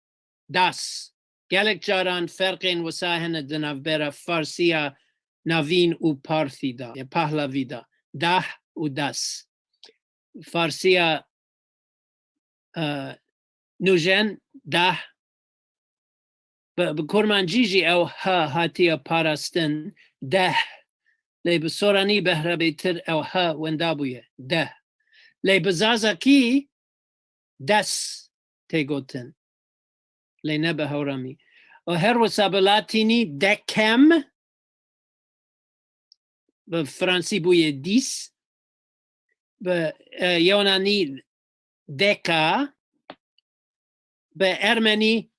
das. Gelek caran ferqên wisa hene di navbera farsiya navîn û partî de, ya pahlavî de. Dah û das. Farsiya, e, nûjen, dah. Bi, bi kurmancî jî ew ha hatiye parastin, deh. Lê bi soranî behra bêtir ew ha wenda bûye, deh. Lê bi zazakî des tê gotin. Lê ne bi hewramî. Û her wisa bi latînî dekem, bi fransî bûye dix, bi, e, yunanî deka, bi ermenî,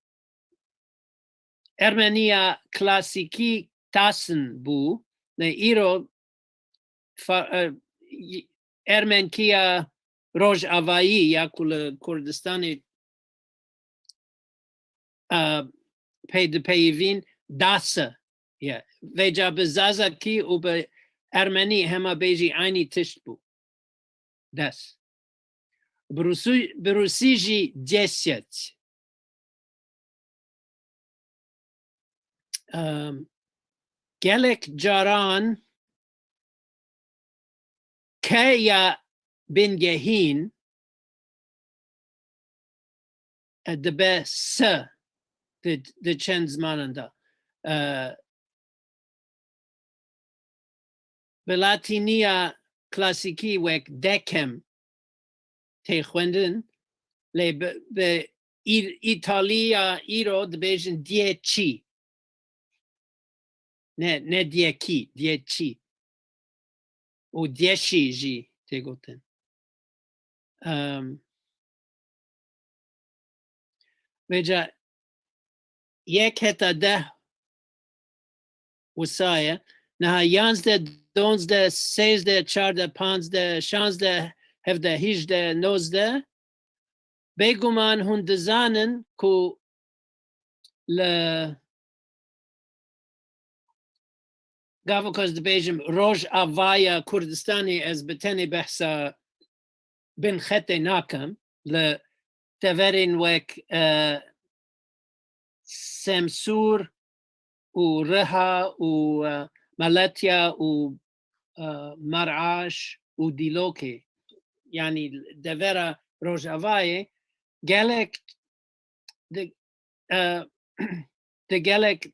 ermeniya klasîkî tasin bû, lê îro fa-, e, y-, ermenkiya rojavayî ya ku li Kurdistanê, e, pey dipeyivîn, dase ye. Vêca bi zazakî û bi ermenî hema bêjî aynî tişt bû. Des. Bi rûsî, bi rûsî jî deset. Em, gelek caran ke ya bingehîn, e, dibe se di, di çend zimanan de. E, bi latîniya klasîkî wek dekem tê xwendin, lê bi, bi î-, îtaliya îro dibêjin dieci. Ne, ne diekî, dieci. Û dieşî jî tê gotin. Em, vêca yek heta deh wisa ye. Niha yanzdeh, donzdeh, sêzdeh, çardeh, panzdeh, şanzdeh, hevdeh, hîjdeh, nozdeh. Bêguman hûn dizanin ku li gava ku ez dibêjim Rojavaya Kurdistanê, ez bi tenê behsa bin xetê nakim, li deverên wek, e, Semsûr û Riha û, e, Malatya û, e, Maraş û Dîlokê, yanî devera Rojavayê gelek di, e, di gelek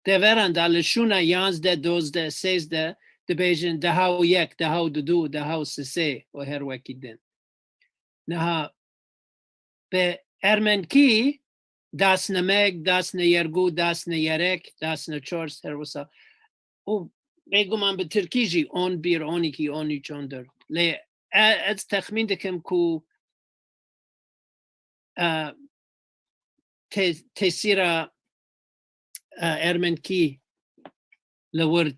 deveran de li şûna yanzdeh, dozdeh, sêzdeh dibêjin deha û yek, deha û didu, deha û sisê û her wekî din. Niha bi ermenkî dasne meg, dasne yergû, dasne yerek, dasne çors, her wisa. Û bêguman bi tirkî jî on bir, on iki, on üç, on dört. Lê e-, ez texmîn dikim ku, e, te-, tesîra, e, ermenkî li wir,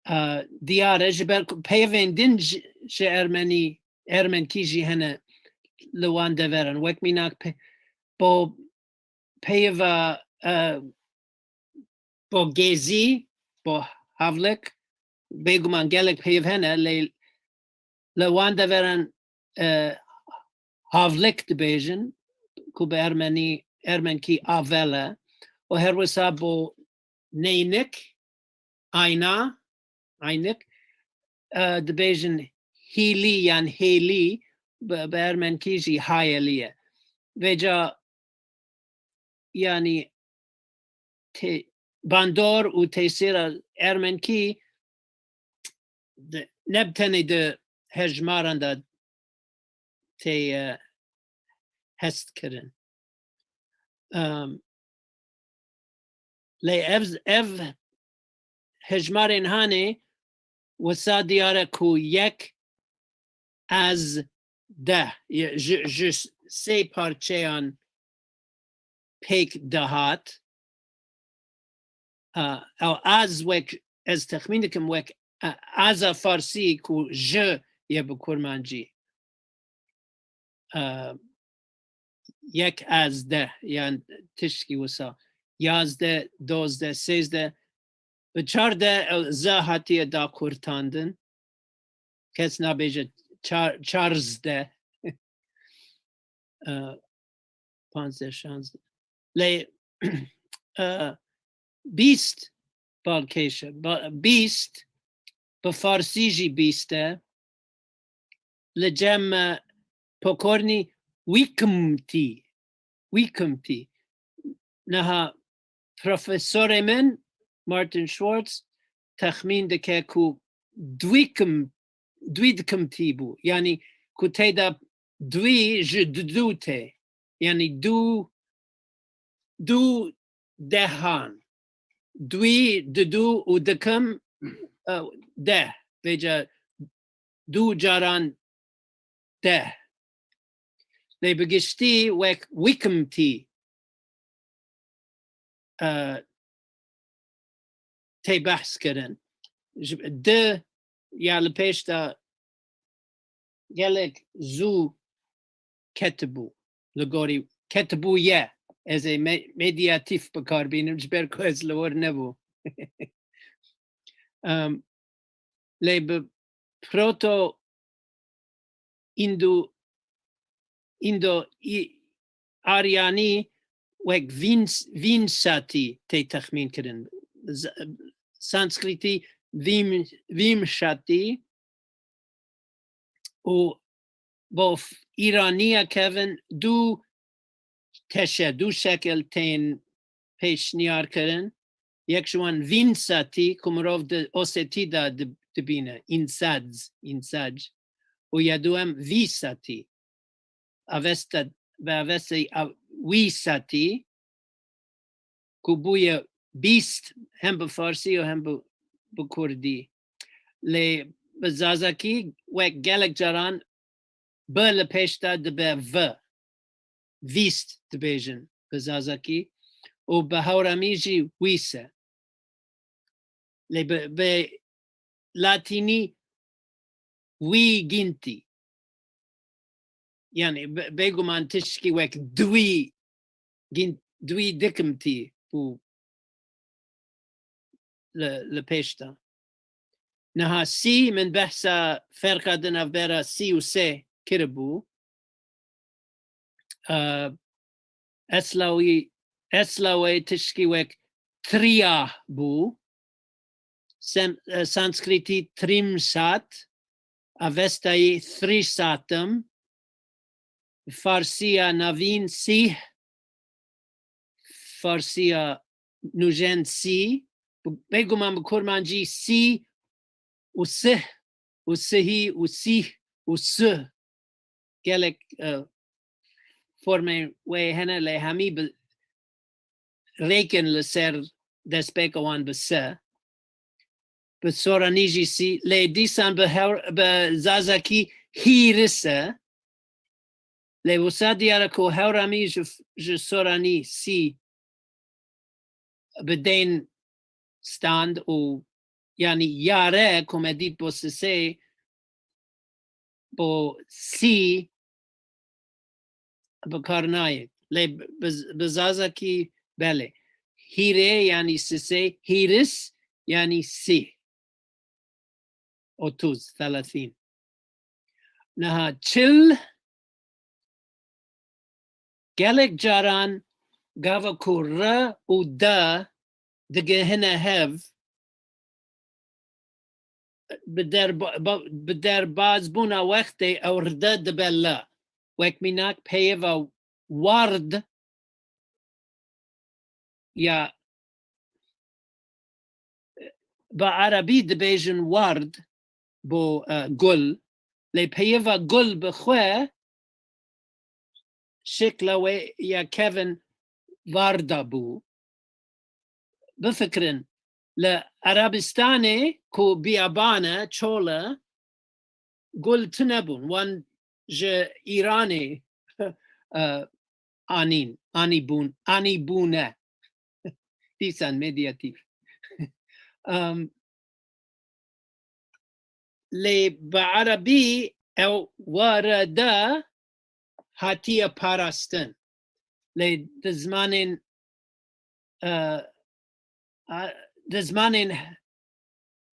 e, diyar e, ji ber ku peyvên din ji, ji ermenî, ermenkî jî hene li wan deveran. Wek mînak pe-, bo peyva, e, bo Gêzî, bo Havlik, bêguman gelek peyv hene, lê li wan deveran, e, Havlik dibêjin, ku bi ermenî, ermenkî avel e, û her wisa bo neynik, ayna, aynik, e, dibêjin hîlî yan hêlî, bi, bi ermenkî jî hayelî ye. Vêca, yanî te-, bandor û tesîra ermenkî di, ne bi tenê di hejmaran de tê, e, hest kirin. Em, lê ev, ev hejmarên hanê wisa diyar e ku yek ez deh, ye-, ji, ji sê parçeyan pêk dihat. A, ew az wek, ez texmîn dikim wek, a, aza farsî ku ji ye bi kurmancî. A, yek az deh, yan tişkî wisa. Yazdeh, dozdeh, sêzdeh, bi çardeh ew za hatiye dakurtandin. Kes nabêje çar-, çarzdeh. E, panzdeh, şanzdeh. Lê, e, bîst balkêş e. Ba-, bîst, bi farsî jî bîst e. Li cem, e, pokornî wîkimtî. Wîkimtî. Niha profesorê min, Martin Schwartz, texmîn dike ku dwikim, dwidkimtî bû. Yanî ku tê de dwi ji didu tê. Yanî du, du dehan. Dwi, didu û dikim, e, deh. Vêca du caran deh. Lê bi giştî wek wikimtî, e, tê behs kirin. Ji, di ya li pêş de gelek zû ketibû. Li gorî ketibû ye. Ez ê me-, mediyatîf bi kar bînim, ji ber ku ez li wir nebû. Em, lê bi proto Indo, Indo, i-, Aryanî wek Vîns-, Vînsatî tê texmîn kirin. Z-, Sanskritî Vîm-, Vîmşatî û bo f-, Îraniya kevin du teşe, du şekil tên pêşniyar kirin. Yek ji wan Vînsatî, ku mirov di Osetî de di-, dibîne, Însadz, Însac. Û ya duem Vîsatî. Avesta, bi Avestayî av-, Wîsatî, ku bûye bîst hem bi farsî û hem bi, bi kurdî. Lê bi zazakî wek gelek caran B li pêş de dibe V. Vîst dibêjin bi zazakî û bi hewramî jî wîs e. Lê bi, bi latînî wî gîntî. Yani be-, bêguman tişkî wek duî gîn-, duî dikim tî bû li, li pêş de. Niha sî, min behsa ferqa di navbera sî û sê kiribû. Eslawî, esla wê tişkî wek triya bû. Sem-, e, Sanskrîtî trimsat, Avestayî thrisatim, Farsiya navîn sîh, Farsiya nûjen sî, bêguman bi Kurmancî sî û sih û sihî û sîh û sih. Gelek, e, formên wê hene, lê hemî bi rêkin li ser destpêka wan bi se. Bi soranî jî sî, lê dîsan bi hew-, bi zazakî hîris e. Lê wisa diyar e ku hewramî ji, ji soranî sî bi dên stand û, yanî yare ku me dît bo sisê, bo sî bi kar nayê. Lê bi, bi, bi zazakî belê. Hîrê yanî sisê, hîris yanî sî. Otuz, thelathîn. Niha çil, gelek caran gava ku r û d digihine hev, bi derba-, ba-, bi derbazbûna wextê ew r d dibe l. Wek mînak peyva ward ya bi erebî dibêjin ward bo, e, gul, lê peyva gul bi xwe şekla wê ya kevin varda bû. Bifikirin, li Erebistanê ku biyaban e, çol e, gul tune bûn. Wan ji Îranê, e, anîn, anîbûn, anîbûne. Dîsan medyatîf. Em, lê bi erebî ew warede hatiye parastin. Lê di zimanên, e, a, di zimanên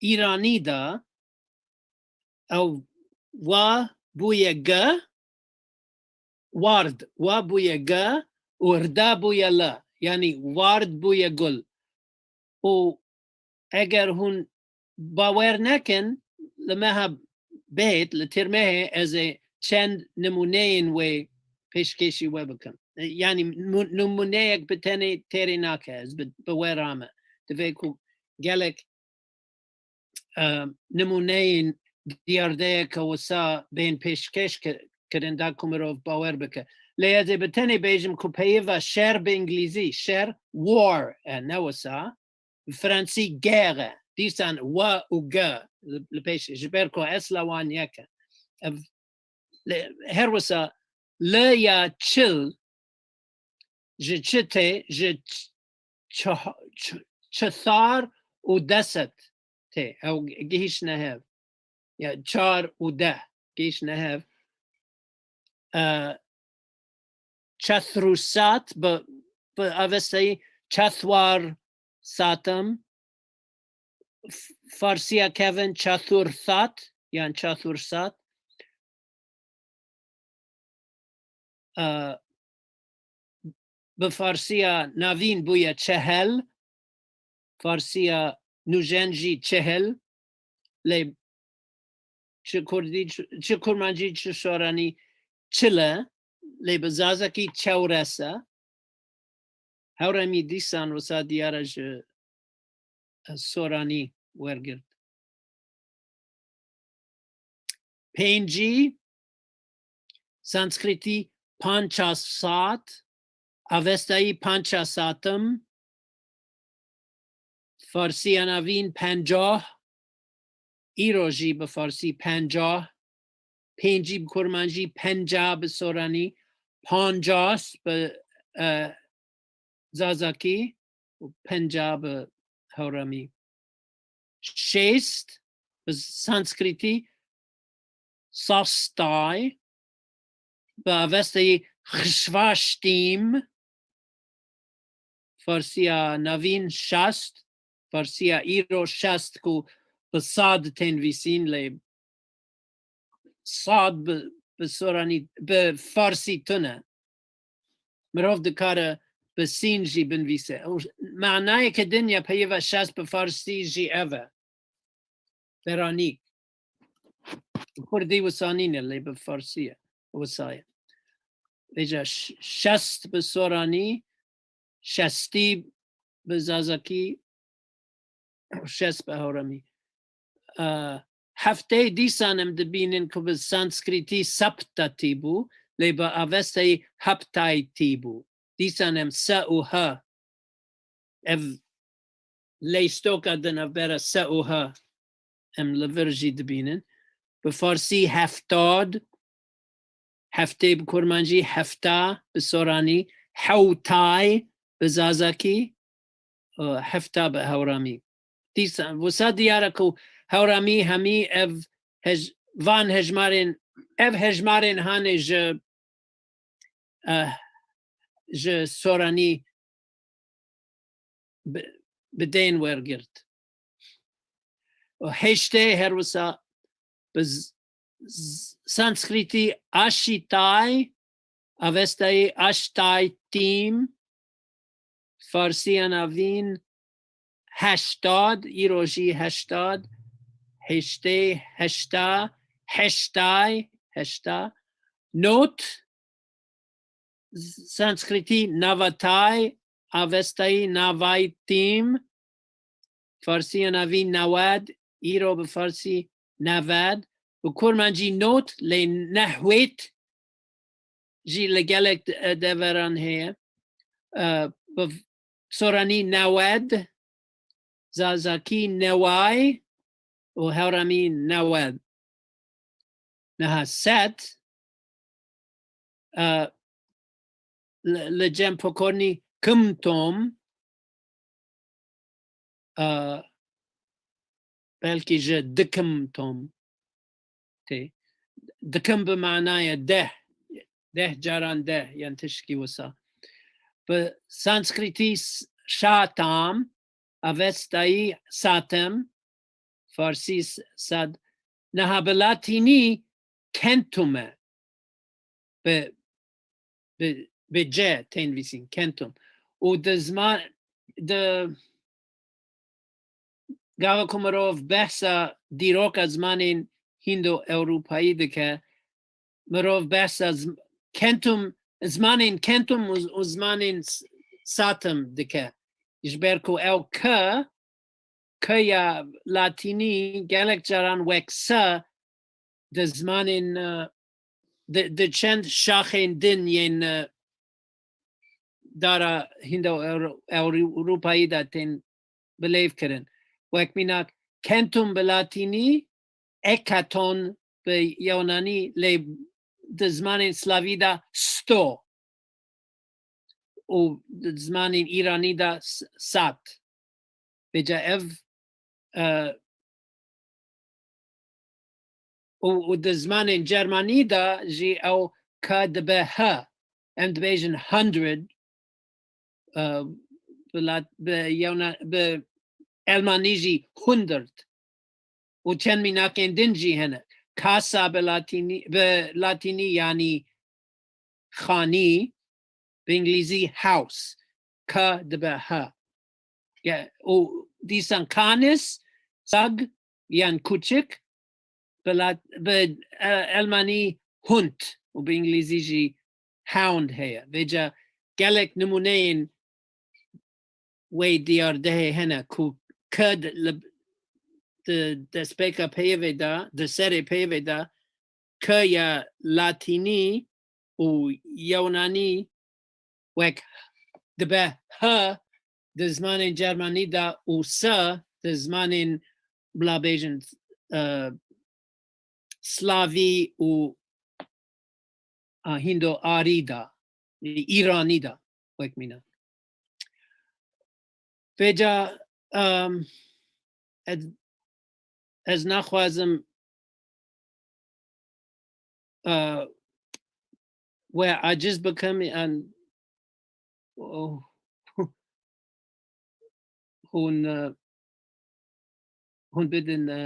Îranî de ew wa bûye g, ward, wa bûye g û rda bûye l. Yanî ward bûye gul. Û eger hûn bawer nekin, li meha bêt, li Tîrmehê ez ê çend nimûneyên wê pêşkêşî we bikim. Yanî mu-, nimûneyek bi tenê têrê nake, ez bi, bi we rame. Divê ku gelek, e, nimûneyên diyardeyeke wisa bên pêşkêş ki-, kirin da ku mirov bawer bike. Lê ez ê bi tenê bêjim ku peyva şer bi îngilîzî, şer, war, e, ne wisa, bi fransî guerre, dîsan wa û g li, li pêş, ji ber ku esla wan yek e. Ev, lê her wisa l ya çil ji çi tê? Ji ç-, çi-, çi-, çithar û deset tê. Ew gihîştine hev. Ya çar û deh gihîştine hev. E, çethrûsat bi, bi Avestayî çethwar satim, F-, Farsiya kevin çethûrsat, yan çethûrsat. E, bi Farsiya navîn bûye çehel, Farsiya nûjen jî çehil, lê çi Kurdî, çi, çi Kurmancî, çi Soranî çil e, lê bi Zazakî çewres e. Hewremî dîsan wisa diyar e ji, e, Soranî wergirt. Pêncî, Sanskrîtî pançasat, Avestayî pançasatim, Farsiya navîn pencah, îro jî bi Farsî pencah, pêncî bi kurmancî, penca bi soranî, pancas bi, e, zazakî û penca bi hewramî. Şêst bi sanskritî, sastay, bi avesteyî xişvaştîm, Farsiya navîn şast, Farsiya îro şast ku bi sad tên nivîsîn, lê sad bi, bi soranî, bi farsî tune. Mirov dikare bi sîn jî binivîse. Û manayeke din ya peyva şast bi farsî jî ev e. Beranîk. Kurdî wisa nîne, lê bi farsî ye. Wisa ye. Vêca ş-, şast bi soranî, şastî bi zazakî, şast bi hewramî. E, hefteyê dîsan em dibînin ku bi sanskritî saptatî bû, lê bi avesteyî haptaytî bû. Dîsan em se û ha, ev leystoka din ev bera se û ha em li vir jî dibînin. Bi farsî heftad, heftê bi kurmancî, hefta bi soranî, hewtay bi zazakî, e, hefta bi hewramî. Dîsa, wisa diyar e ku hewramî hemî ev hej-, van hejmarên, ev hejmarên hanê ji, eh, ji soranî bi, bi tên wergirt. Û heştê her wisa bi z-, z-, sanskritî aşîtay, avestayî aştaytîm, farsiya navîn heştad, îro jî heştad, heştê, heşta, heştay, heşta, not, sanskritî navatay, avestayî navaytîm, farsiya navîn newed, îro bi farsî neved, bi kurmancî not, lê nehwêt jî li gelek de-, deveran heye. E, bi soranî newed, zazakî neway û hewramî newed. Niha sed, e, li, li cem pokornî kim tom, e, belkî ji dikim tom tê. Dikim bi manaya deh, deh caran deh, yan tişkî wisa. Bi sanskritî s-, şatam, avestayî satem, farsî s-, sad, niha bi latînî kentum e. Bi, bi, bi C tên nivîsîn, kentum. Û di ziman, di gava ku mirov behsa dîroka zimanên Hîndo-Ewropayî dike, mirov behsa zim-, kentum, zimanên kentum û, û zimanên s-, satim dike. Ji ber ku ew K, K ya latînî gelek caran wek S di zimanên, e, di, di çend şaxên din yên, e, dara Hîndo-Ewro-, Ewropayî de tên bilêv kirin. Wek mînak, kentum bi latînî, ekaton bi Yunanî, lê di zimanên Slavî de sto û di zimanên Îranî de s-, sat. Vêca ev, e, û, û di zimanên Cermanî de jî ew K dibe H. Em dibêjin hundred, e, bi lat-, bi yewna-, bi Elmanî jî hundert. Û çend mînakên din jî hene. Casa bi latînî, bi latînî yanî xanî, bi îngilîzî house, K dibe H. Ge-, û dîsan canis, sag yan kûçik, bi lat-, bi, e, elmanî Hund û bi îngilîzî jî hound heye. Vêca gelek nimûneyên wê diyardehê hene ku K di, li, di destpêka peyvê de, di serê peyvê de, K ya latînî û yewnanî wek dibe H di zimanên Cermanî de û S di zimanên, bila bêjin, e, Slavî û, a, Hîndo-Arî de, Îranî de, wek mînak. Vêca, em, ez, ez naxwazim, e, we aciz bikim, an, oh, hûn, e, hûn bidin, e,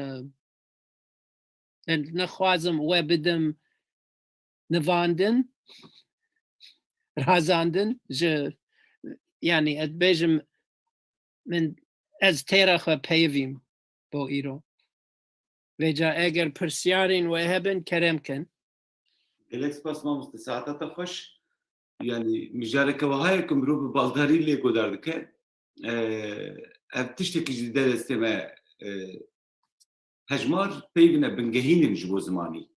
ez nexwazim we bidim nivandin, razandin ji, yanî ez bêjim, min, ez têra xwe peyivîm bo îro. Vêca eger pirsyarên we hebin, kerem kin. Gelek spas mamoste, saeta te xweş. Yanî mijareke wiha ye ku mirov bi baldarî lê guhdar dike. Ev tiştekî ji destê me, e, hejmar peyvîne bingehîn in ji bo zimanî.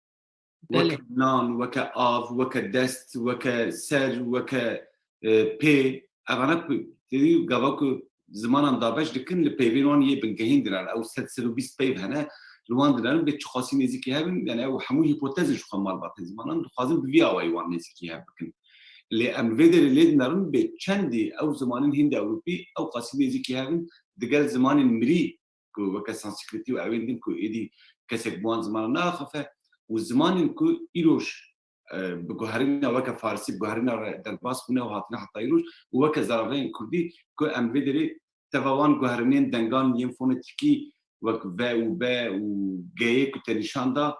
Belê. Weke nan, weke av, weke dest, weke ser, weke, e, pê. Evana ku têdî gava ku zimanan dabeş dikin, li peyvên wan yê bingehîn diran. Ew sed, sed û bîst peyv hene, li wan dinerin bê çiqasî nêzîkî hev in, yani ew hemû hîpotez in ji xwe malbatên zimanan, dixwazin bi vî awayî wan nêzîkî hev bikin. Lê em vê derê lê dinerin bê çendî ew zimanên Hînd-Ewropî ew qasî nêzîkî hev in digel zimanên mirî ku weke Sanskritî û ewên din ku êdî kesek bi wan zimanan naaxife û zimanên ku îroj, e, bi guherîna weke Farsî, bi guherîna re derbas bûne û hatine heta îroj û weke zaravayên Kurdî ku em vê derê teva wan guherînên dengan yên fonetîkî wek ve û be û geyê ku te nîşan da,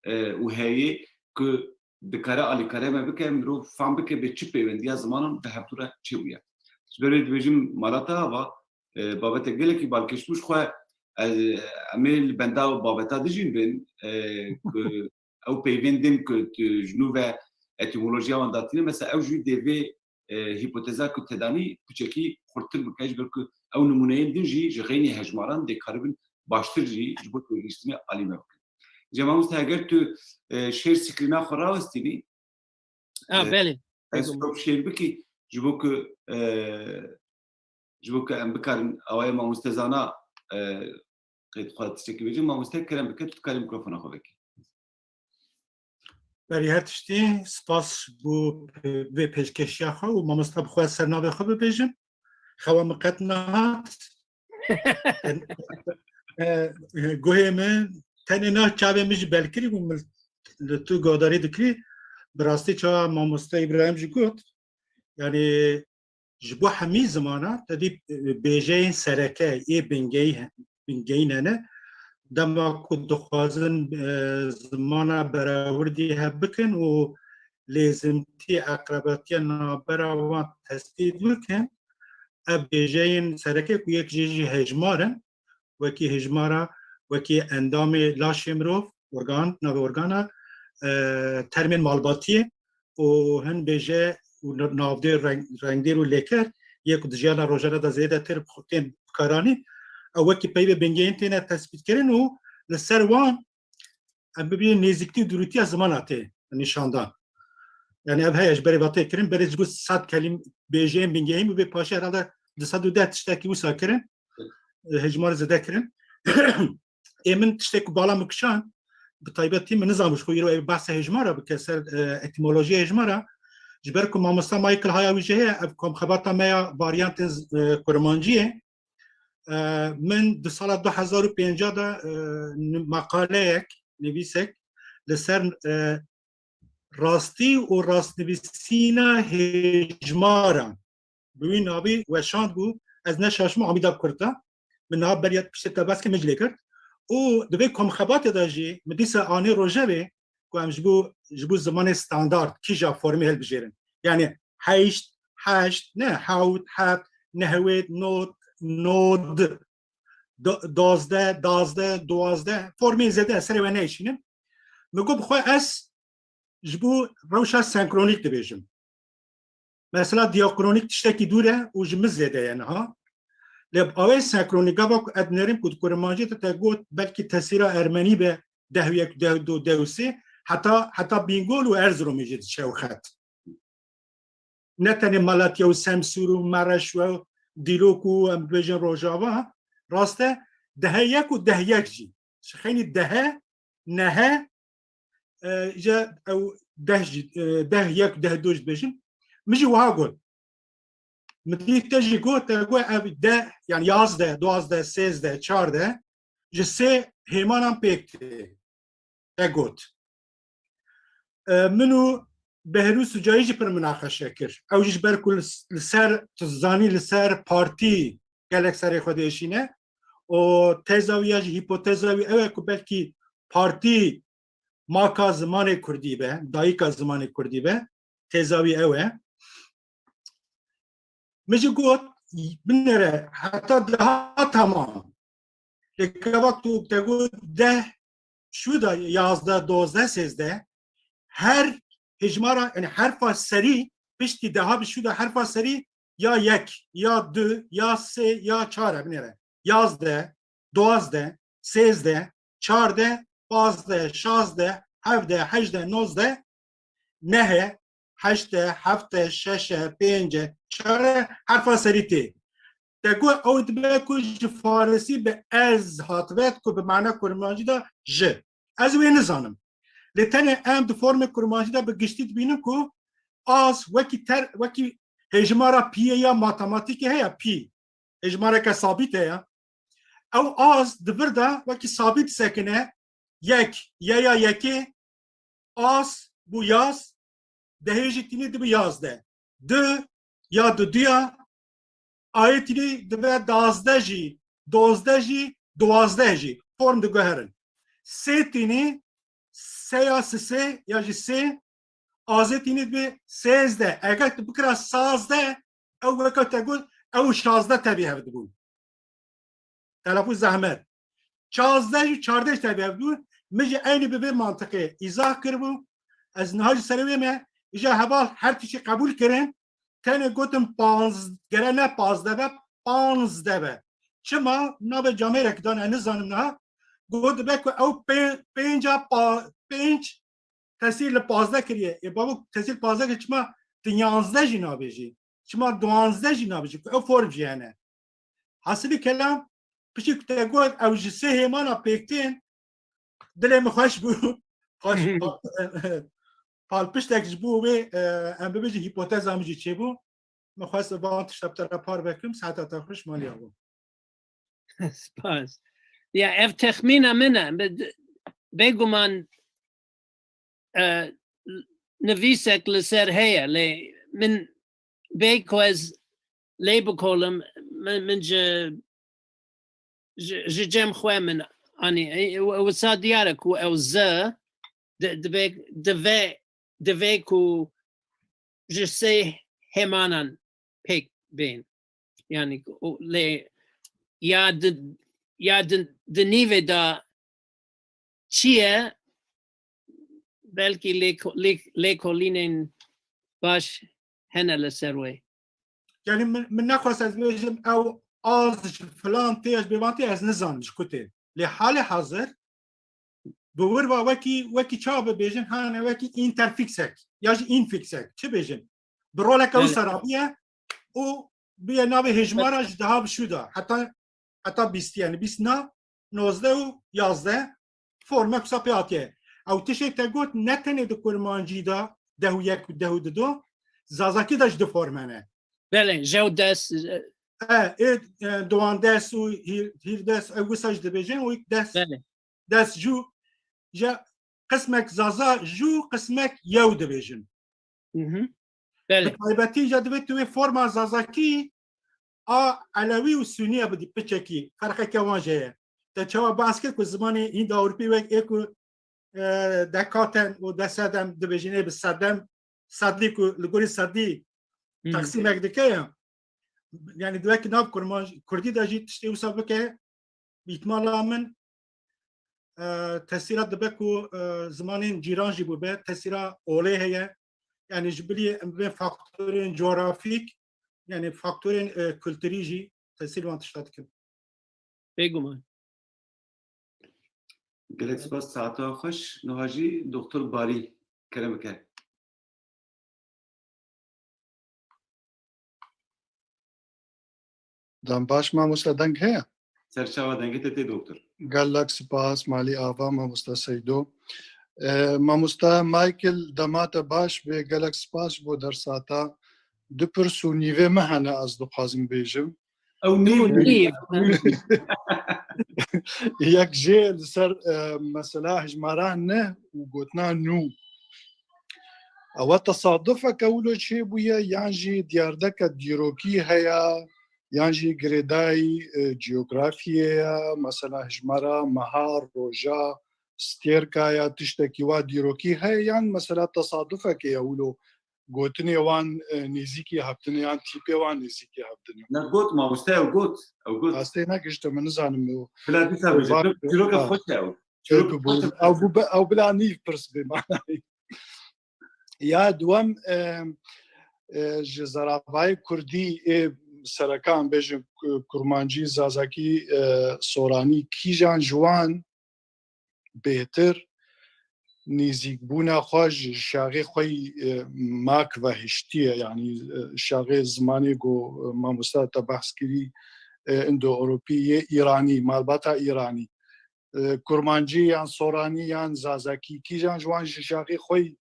e, û heyê ku dikare alîkariya me bike, mirov fam bike bê çi pêwendiya zimanan bi hevdû re çêbûye. Ji ber wê dibêjim mala te ava, e, babete gelekî balkêş bû ji xwe, e, em ê li benda babeta dijîn bin, e, ku ew peyvên din ku tu ji nû ve etîmolojiya wan datîne, mesela ew jî dê vê, e, hîpoteza ku te danî piçekî xurttir bike, ji ber ku ew nimûneyên din jî ji xeynî hejmaran dê karibin baştir jî ji bo têgihiştinê alî me bikin. Cem mamoste, eger tu, e, share screen-a xwe rawestînî, A, e, belê. Ez Bego. Stop share bikî, ji bo ku, e, ji bo ku em bikarin awayê mamoste Zana, e, qey dixwaze tiştekî bêje, mamoste kerem bike, tu dikarî mikrofona xwe vekî. Berî her tiştî, spas ji bo vê pêşkêşiya xwe û mamosta bi xwe ser navê xwe bibêjim. Xewa min qet nehat. E, e, guhê min tenê na çavê min jî belkirî bû, min li tu guhdarî dikirî. Bi rastî çawa mamoste Îbrahîm jî got, yanî ji bo hemî zimana te dî, e, bêjeyên sereke ê bingehî he-, bingehîn hene. Dema ku dixwazin, e, zimana berewirdî hev bikin û lêzimtî eqrebatiya navbera wan tespît bikin, ev bêjeyên sereke ku yek jê jî hejmar in, wekî hejmara, wekî endamê laşê mirov, organ, navê organa, e, termên malbatiyê û hin bêje û n-, navdêr, reng-, rengdêr û lêker, yê ku di jiyana rojane de zêdetir bi xwe tên bikaranîn, ew wekî peyvê bingehîn têne tespîtkirin û li ser wan em bibînin nêzîktî û dûrîtiya zimana tê nîşandan. Yani ev heye ji berê vatê kirin, berê ji bo sed kelîm bêjeyên bingehîn û bê paşê herhalde du sed û deh tiştekî wisa kirin, e, hejmarê zêde kirin. Ê min tiştek ku bala min kişand, bi taybetî min nizam ji xwe îro ev behsa hejmara bike ser, e, etîmolojiya hejmara. Ji ber ku mamosta Michael haya wî jê heye, ev komxebata me ya varyantên z-, e, kurmanciyê. E, min di sala du hezar û pênc de, e, n-, meqaleyek, nivîsek li ser, e, rastî û rastnivîsîna hêjmaran bi wî navî weşand bû. Ez ne şaşim, Amîda Kurta. Min niha beriya piştê te behs kir, min jî lê kir. Û di vê komxebatê de jî min dîsa anî rojevê ku em ji bo, ji bo zimanê standard kîja formê hilbijêrin. Yani heşt, heşt, ne, hewt, heft, nehwêd, nod, nod, do-, dozdeh, dazdeh, duwazdeh, formên zêde serê we neyşînim. Min got bi xwe ez ji bo rewşa senkronîk dibêjim. Mesela diakronîk tiştekî dûr e û ji min zêde ye niha. Lê bi awê senkronîk, gava ku ez dinêrim ku di kurmancî de te got belkî tesîra ermenî be, deh û yek, deh û du, deh û sê, heta, heta Bîngol û Erziromê jî diçe ew xet. Ne tenê Malatya û Semsûr û Mereş û Dîlok û em bibêjin Rojava, rast e, dehê yek û deh yek jî. Ji xeynî dehê, nehê, e, îca ew deh jî, e, deh yek, deh du jî dibêjin. Min jî wiha got. Min dî te jî got, te got ev deh, yani yazdeh, duwazdeh, sêzdeh, çardeh, ji sê hêmanan pêk tê. Te got. E, min û Behrûs Ucayî jî pir minaqeşe kir. Ew jî ji ber ku li, li ser, tu zanî, li ser partî gelek serê xwe diêşîne. Û teza wî ya jî, hîpoteza wî ew e ku belkî partî maka zimanê kurdî be, dayika zimanê kurdî be. Teza wî ew e. Min jî got, binêre heta deha temam. Lê gava tu te got deh, şû da yazdeh, dozdeh, sêzdeh, her hejmara, yani herfa serî, piştî deha bi şû da herfa serî ya yek, ya du, ya sê, ya çar e, binêre. Yazdeh, duwazdeh, sêzdeh, çardeh, pazdeh, şazdeh, hevdeh, hejdeh, nozdeh, neh e, heşt e, heft e, şeş e, pênc e, çar e, herfa serî tê. Te got ew dibe ku ji farisî bi ez hatibe ku bi mana kurmancî de ji. Ez wê nizanim. Lê tenê em di formê kurmancî de bi giştî dibînin ku az wekî ter, wekî hejmara piyê ya matematîkê heye, pî. Hejmareke sabît heye. Ew az di vir de wekî sabît disekine, yek, ye ya yekê, az bû yaz, dehê jî tînî dibe yazdeh. Du ya duduya, ayê tînî dibe dazdeh jî, dozdeh jî, duwazdeh jî. Form diguherin. Sê tînî, se ya sisê ya jî sê, azê tînî dibe sêzdeh. Eger tu bikira sazdeh, ew weke te got, ew şazdeh tevî hev dibûn. Telafûz zehmet. Çazdeh û çardeh tevî hev dibûn. Min jî eynî bi vê mantiqê îzah kiribû. Ez niha jî serê wê me, îja heval her tiştî qebûl kirin. Tenê gotin panz-, gere ne pazdeh be, panzdeh be. Çima? Navê camêrek dane, nizanim niha. Got dibe ku ew pê-, pênca pa-, pênc tesîr li pazdeh kiriye. Ê babo, tesîr pazdeh kir, çima tu yanzdeh jî nabêjî? Çima duwanzdeh jî nabêjî? Ku ew form jî hene. Hasilî kelam, piştî ku te got ew ji sê hêmana pêk tên, dilê min xweş bû. Xweş, pa-, palpiştek ji bo wê, e, em bibêjin hîpoteza min jî çêbû. Min xwest van tişta bi te re parve kim, saeta te xweş, malî ava. Spas. Ya, ev texmîna min e. Be-, bêguman, e, nivîsek li ser heye, lê min bê ku ez lê bikolim, min, min ji, ji, ji cem xwe min anî. E, e, wisa diyar e ku ew z di-, dibe, dibe, dibe ku ji sê hêmanan pêk bên. Yani, o, lê ya di, ya di, di nîvê de çi ye, belkî lêko-, lê-, lêkolînên baş hene li ser wê. Yani min, min nexwest ez bêjim ew az ji filan tê, ez bêvan tê, ez nizanim ji ku tê. Lê halê hazir bi wir va wekî, wekî çawa bibêjin, hane wekî interfîksek ya jî înfîksek, çi bêjin? Bi roleke Belê. wisa rabûye û bûye navê hejmara ji deha bi şû de heta, heta bîstî, yani bîst na, nozdeh û yazdeh formek wisa pê hatiye. Ew tiştê te got ne tenê di kurmancî de deh û yek û deh û du do, zazakî de jî du form hene. Belê, jew des, e, E, ê, e, duwandes û hîr-, hîrdes, ew wisa jî dibêjin û des, Belê. des jû, ji qismek zaza jû, qismek yew dibêjin. Mhm. Belê. Bi taybetî jî divê tu wê forma zazakî a elewî û sûniye bidî, piçekî ferqeke wan jê ye. Te çawa behs kir ku zimanê Hînd Ewropî wek ê ku, e, dekaten û desedem dibêjin, ê bi sedem, sedî ku li gorî sedî Hmm. teqsîmek dike ya. Yani, di wekî nav kurmanc-, kurdî de jî tiştê wisa bike, îhtimala min, e, tesîra dibe ku, e, zimanên cîran jî bûbe, tesîra olê heye. Yani, ji bilî em bibên faktorên coğrafîk, yani faktorên, e, kulturî jî tesîr wan tişta dikin. Bêguman. Gelek spas, saeta xweş. Niha jî Doktor Barî, kerem bike. Dem baş, mamoste, deng heye? Serçava dengê te tê, doktor. Gelek spas, malî ava, mamoste Seydo. E, mamosta Michael, dema te baş be, gelek spas ji bo dersa te. Du pirs û nîvê me hene, ez dixwazim bêjim. Ew nîv. Yek jê li ser, e, mesela hejmara neh û gotina nû. Ewe tesadufeke wilo çêbûye, yan jî diyardeke dîrokî heye, yan jî girêdayî, e, ciyografiyê ye, mesela hejmara meha, roja, stêrka ya, tiştekî wa dîrokî heye, yan mesela tesadufeke ye wilo gotinê wan, e, nêzîkî hevdin e, yan tîpê wan nêzîkî hevdin e? Ne got, mamoste, ew got. Ew got. Rastê negişte, min nizanim ew. Bila dîsa bêje. Çîroka xweş e ew. Çîroka xweş e. Ew bû, ew bila nîv pirs bê manayê. Ya duwem, e, e, ji zaravayê kurdî ê serekan bêjin, ku-, kurmancî, zazakî, e, soranî, kîjan ji wan bêhtir nêzîkbûna xwe ji şaxê xwe yî, e, mak ve hiştiye, yanî, e, şaxê zimanê ku, e, mamosta te behs kirî, e, Indo-Ewropî yê Îranî, malbata Îranî. E, kurmancî yan soranî yan zazakî, kîjan ji wan ji şaxê xwe yî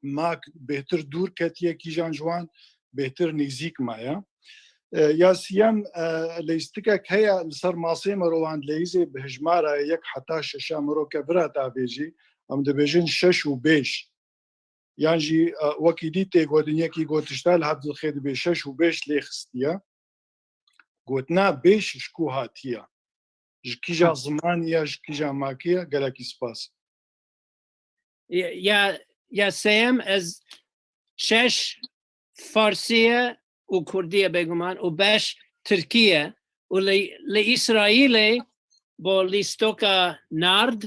mak bêhtir dûr ketiye, kîjan ji wan bêhtir nêzîk maye. E, ya siyem, e, leyîstikek heye li ser masê mirovan, leyîzê bi hejmara yek heta şeşa miro ke vira te avêjî, em dibêjin şeş û bêş. Yan jî, e, wekî dî tê gotin, yekî got tişta li hev dixê dibê şeş û bêş lê xistiye. Gotina bêş ji ku hatiye? Ji kîja zimanî ye, ji kîja makî ye? Gelekî spas. Ya, ya, ya sêyem ez şeş farsî ye û kurdî ye bêguman û beş tirkî ye û li, li Îsraîlê bo lîstoka nard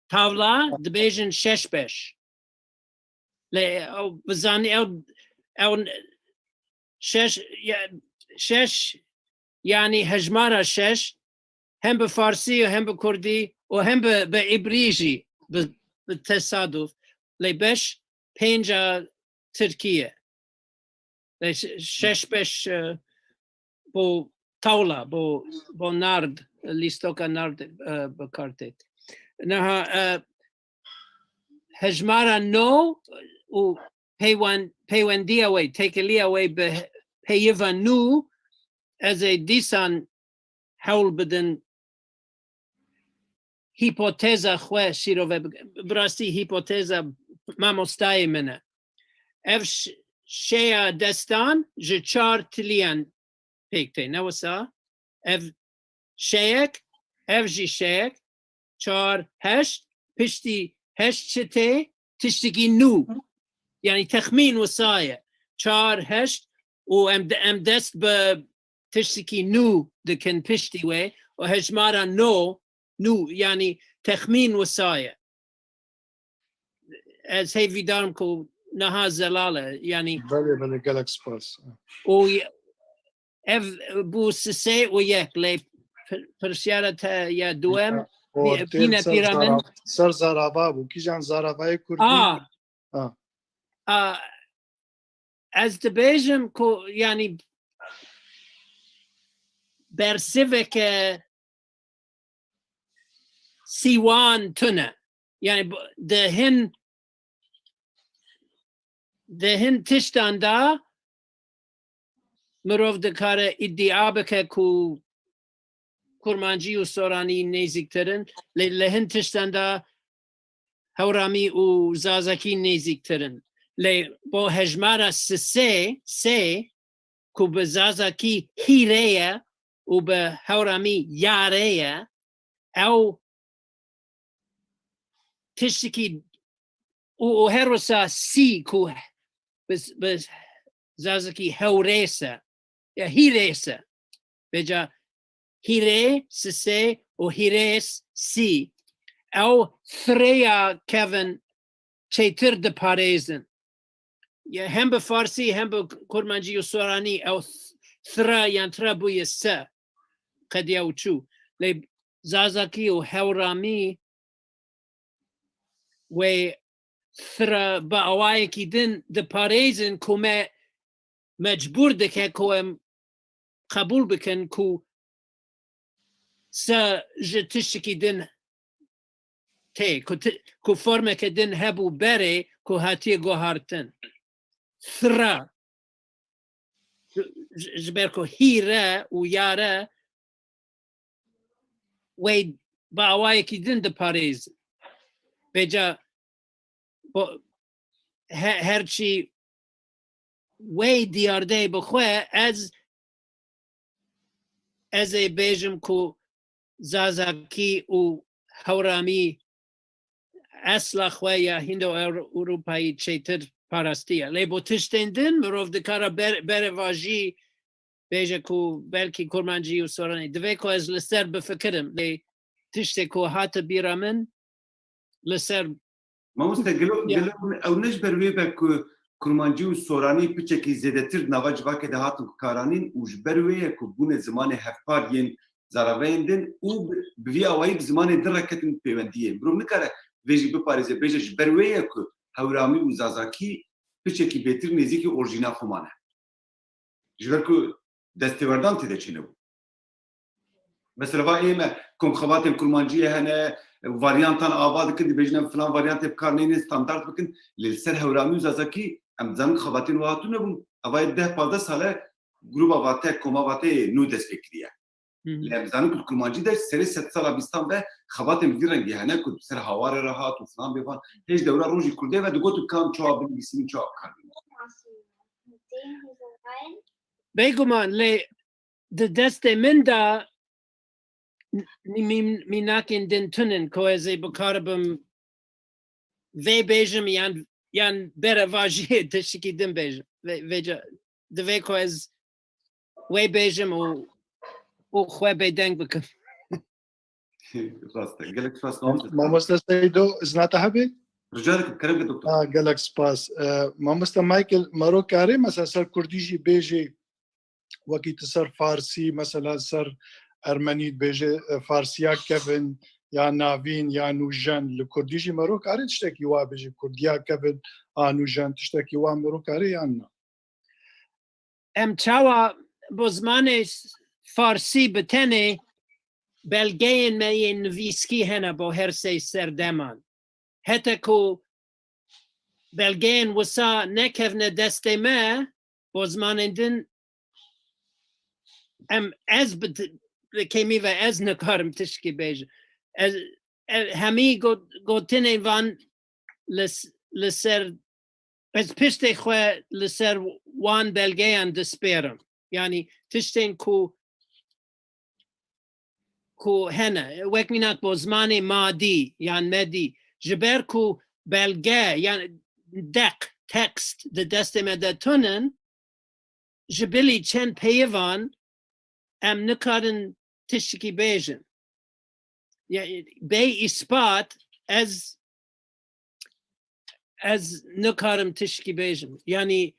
tavla dibêjin şeş beş. Lê ew bizanî ew, ew şeş, ya, şeş, yanî hejmara şeş, hem bi farsî û hem bi kurdî û hem bi, bi îbrî jî bi, bi tesaduf. Lê beş pênca tirkî ye. Lê şe-, şeş beş, e, bo tawla, bo, bo nard, lîstoka nard, e, bi kar tê. Niha, e, hejmara no û peywen-, peywendiya wê, têkiliya wê bi he-, peyiva nû, ez ê dîsan hewl bidin hîpoteza xwe şîrove bik-, bi rastî hîpoteza mamostayê min e. Ev ş-, şeya destan ji çar tiliyan pêk tê, ne wisa? Ev şeyek, ev jî şeyek, çar, heşt, piştî heşt çi tê? Tiştekî nû. Yanî texmîn wisa ye. Çar, heşt û em de-, em dest bi tiştekî nû dikin piştî wê û hejmara no, nû, yanî texmîn wisa ye. Ez hêvîdar im ku niha zelal e, yanî. Belê, belê, gelek spas. Û ye-, ev bû sisê û yek, lê pir-, pirsyara te ya duwem, bî-, bîne pîra min. Ser zarava bû, kîjan zaravayê kurdî? A. A. A, ez dibêjim ku, yanî, bersiveke sîwan tune. Yanî, bu-, di hin, di hin tiştan de mirov dikare îdia bike ku kurmancî û soranî nêzîktir in, lê li hin tiştan de hewramî û zazakî nêzîktir in. Lê bo hejmara sisê, sê, ku bi zazakî hîrê ye û bi hewramî yarê ye, ew tiştekî û, û her wisa sî ku bi, bi zazakî hewrês e, ya hîrês e. Vêca hîrê, sisê û hîrês, sî. Ew threya kevin çêtir diparêzin. Ya hem bi farsî hem bi kurmancî û soranî ew th-, thre yan thre bûye se. Qediya û çû. Lê zazakî û hewramî wê thre bi awayekî din diparêzin ku me mecbûr dike ku em qebûl bikin ku se ji tiştekî din tê, ku ti-, ku formeke din hebû berê ku hatiye guhartin. Thra. Ji, ji ber ku hîre û yare wê bi awayekî din diparêzin. Vêca bo-, he-, her çî wê diyardeyê bi xwe, ez, ez ê bêjim ku Zazakî û Hewramî esla xwe ya Hîndo-Ewropayî çêtir parastiye. Lê bo tiştên din mirov dikare ber-, berevajî bêje ku belkî Kurmancî û Soranî. Divê ku ez li ser bifikirim. Lê tiştê ku hate bîra min li ser Mamoste, gelo, Ya. gelo ew ne ji ber wê be ku Kurmancî û Soranî piçekî zêdetir di nava civakê de hatin karanîn û ji ber wê ye ku bûne zimanê hevpar yên zaraveyên din û bi, bi vî awayî bi zimanê din re ketin pêwendiyê. Mirov nikare vê jî biparêze, bêje ji ber wê ye ku Hewramî û Zazakî piçekî bêtir nêzîkî orjîna xwe mane. Ji ber ku destêwerdan tê de çênebû. Mesela va ê me kom xebatên kurmanciyê hene, varyantan ava dikin, dibêjin em filan varyantê bi kar neynin, standart bikin. Lê li ser Hewramî û Zazakî em dizanin xebatên wiha hatû nebûn. Eva yê deh pazdeh sal e grûba Vate, koma Vateyê nû dest pê kiriye. Hı hı. Lê em dizanin ku di kurmancî de serê sedsala bîstan ve xebatên bi vî rengî hene ku bi ser hawarê re hat û filan bêvan. Hêj dewra rojî kurdê ve digotin kam çawa binivîsînin, çawa bi kar bînin. Bêguman lê di destê min de mî-, mînakên din tune ne ku ez ê bikaribim vê bêjim yan, yan berevajiyê tiştekî din bêjim. Vê, vêca divê ku ez wê bêjim û, û xwe bêdeng bikim. Rast e. Gelek spas, mamoste. Mamoste Seydo, izna te hebe? Rica dikim, kerem ke doktor. Ha, gelek spas. E, mamoste Michael, mero karê mesela ser kurdî jî bêjî, wekî tu ser farsî, mesela ser ermenî dibêje, e, farsiya kevin ya navîn ya nûjen, li kurdî jî mero karê tiştekî wa bêje, kurdiya kevin a nûjen, tiştekî wa mero karê yan na? Em çawa bo zimanê farsî bi tenê belgeyên me yên nivîskî hene bo her sey serdeman. Hete ku belgeyên wisa nekevne destê me, bo zimanên din em, ez bi ti-, li kêmî ve ez nikarim tişkî bêjim. Ez, ez hemî got-, gotinên van li s-, li ser, ez piştê xwe li ser wan belgeyan dispêrim. Yanî tiştên ku, ku hene, wek mînak bo zimanê madî yan medî, ji ber ku belge yan deq, tekst di destê me de tunin, ji bilî çend peyivan em nikarin tişkî bêjin. Ya, bê îspat ez, ez nikarim tişkî bêjim. Yanî,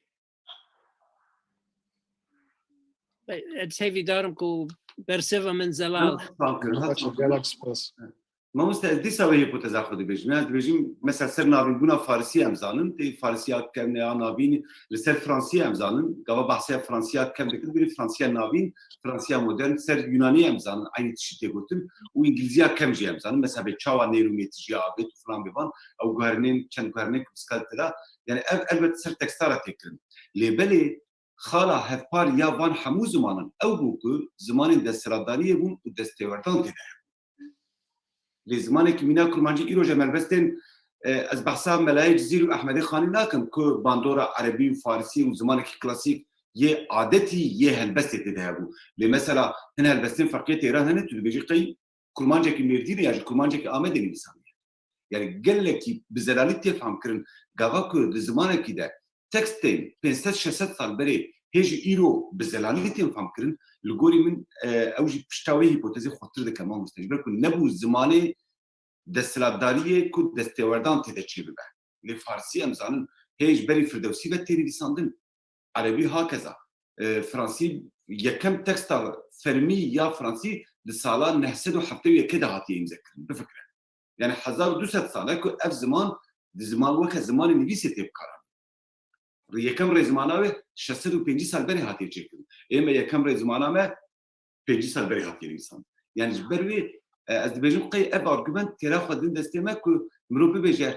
ez hêvîdar im ku bersiva min zelal. Gelek spas. Mamoste, ez dîsa wê hîpoteza xwe dibêjim. Ez dibêjim, mesela ser navînbûna farisî em zanin, tê farisiya kevn ya navîn, li ser fransî em zanin, gava behsiya fransiya kevn dikin, bîrî fransiya navîn, fransiya modern, ser yunanî em zanin, eynî tiştî tê gotin, û îngilîziya kevn jî em zanin. Mesela bê çawa nêr û mêtîjiya avêt û filan bêvan, ew guherinên, çend guherinên ku bi skal tê de, yani ev elbet ser teksta re tê kirin. Lê belê xala hevpar ya van hemû zimanan ew bû ku zimanên desthilatdariyê bûn û destêwerdan tê de hebûn. Lê zimanekî mîna kurmancî îroj em helbestên, e, ez behsa Melayê Cizîr û Ehmedê Xanî nakim ku bandora erebî û farisî û zimanekî klasîk yê adetî yê helbestê tê de hebû. Lê mesela hin helbestên Feqiyê Teyran hene, tu dibêjî qey kurmancekî Mêrdînê ya jî kurmancekî Amedê nivîsandiye. Yani gelekî bi zelalî tê fehmkirin. Gava ku di zimanekî de tekstên pênc sed şeş sed sal berê hê jî îro bi zelalî tên fehmkirin, li gorî min, e, ew jî pişta wê hîpotezê xurtir dike, mamoste. Ji ber ku nebû zimanê desthilatdariyê ku destêwerdan tê de çêbibe. Lê farsî em zanin, hê ji berî Firdewsî ve tê nivîsandin. Erebî hakeza. E, fransî yekem teksta fermî ya fransî di sala neh sed û heftê û yekê de hatiye îmzekirin. Bifikire. Yani hezar û du sed sal e ku ev ziman di ziman weke zimanê nivîsê tê bikaranîn. Yekem rêzimana wê şeş sed û pêncî sal berê hatiye çêkirin. Ê me yekem rêzimana me pêncî sal berê hatiye nivîsandin. Yani ji ber wê E, ez dibêjim qey ev argument têra xwe din destê me ku mirov bibêje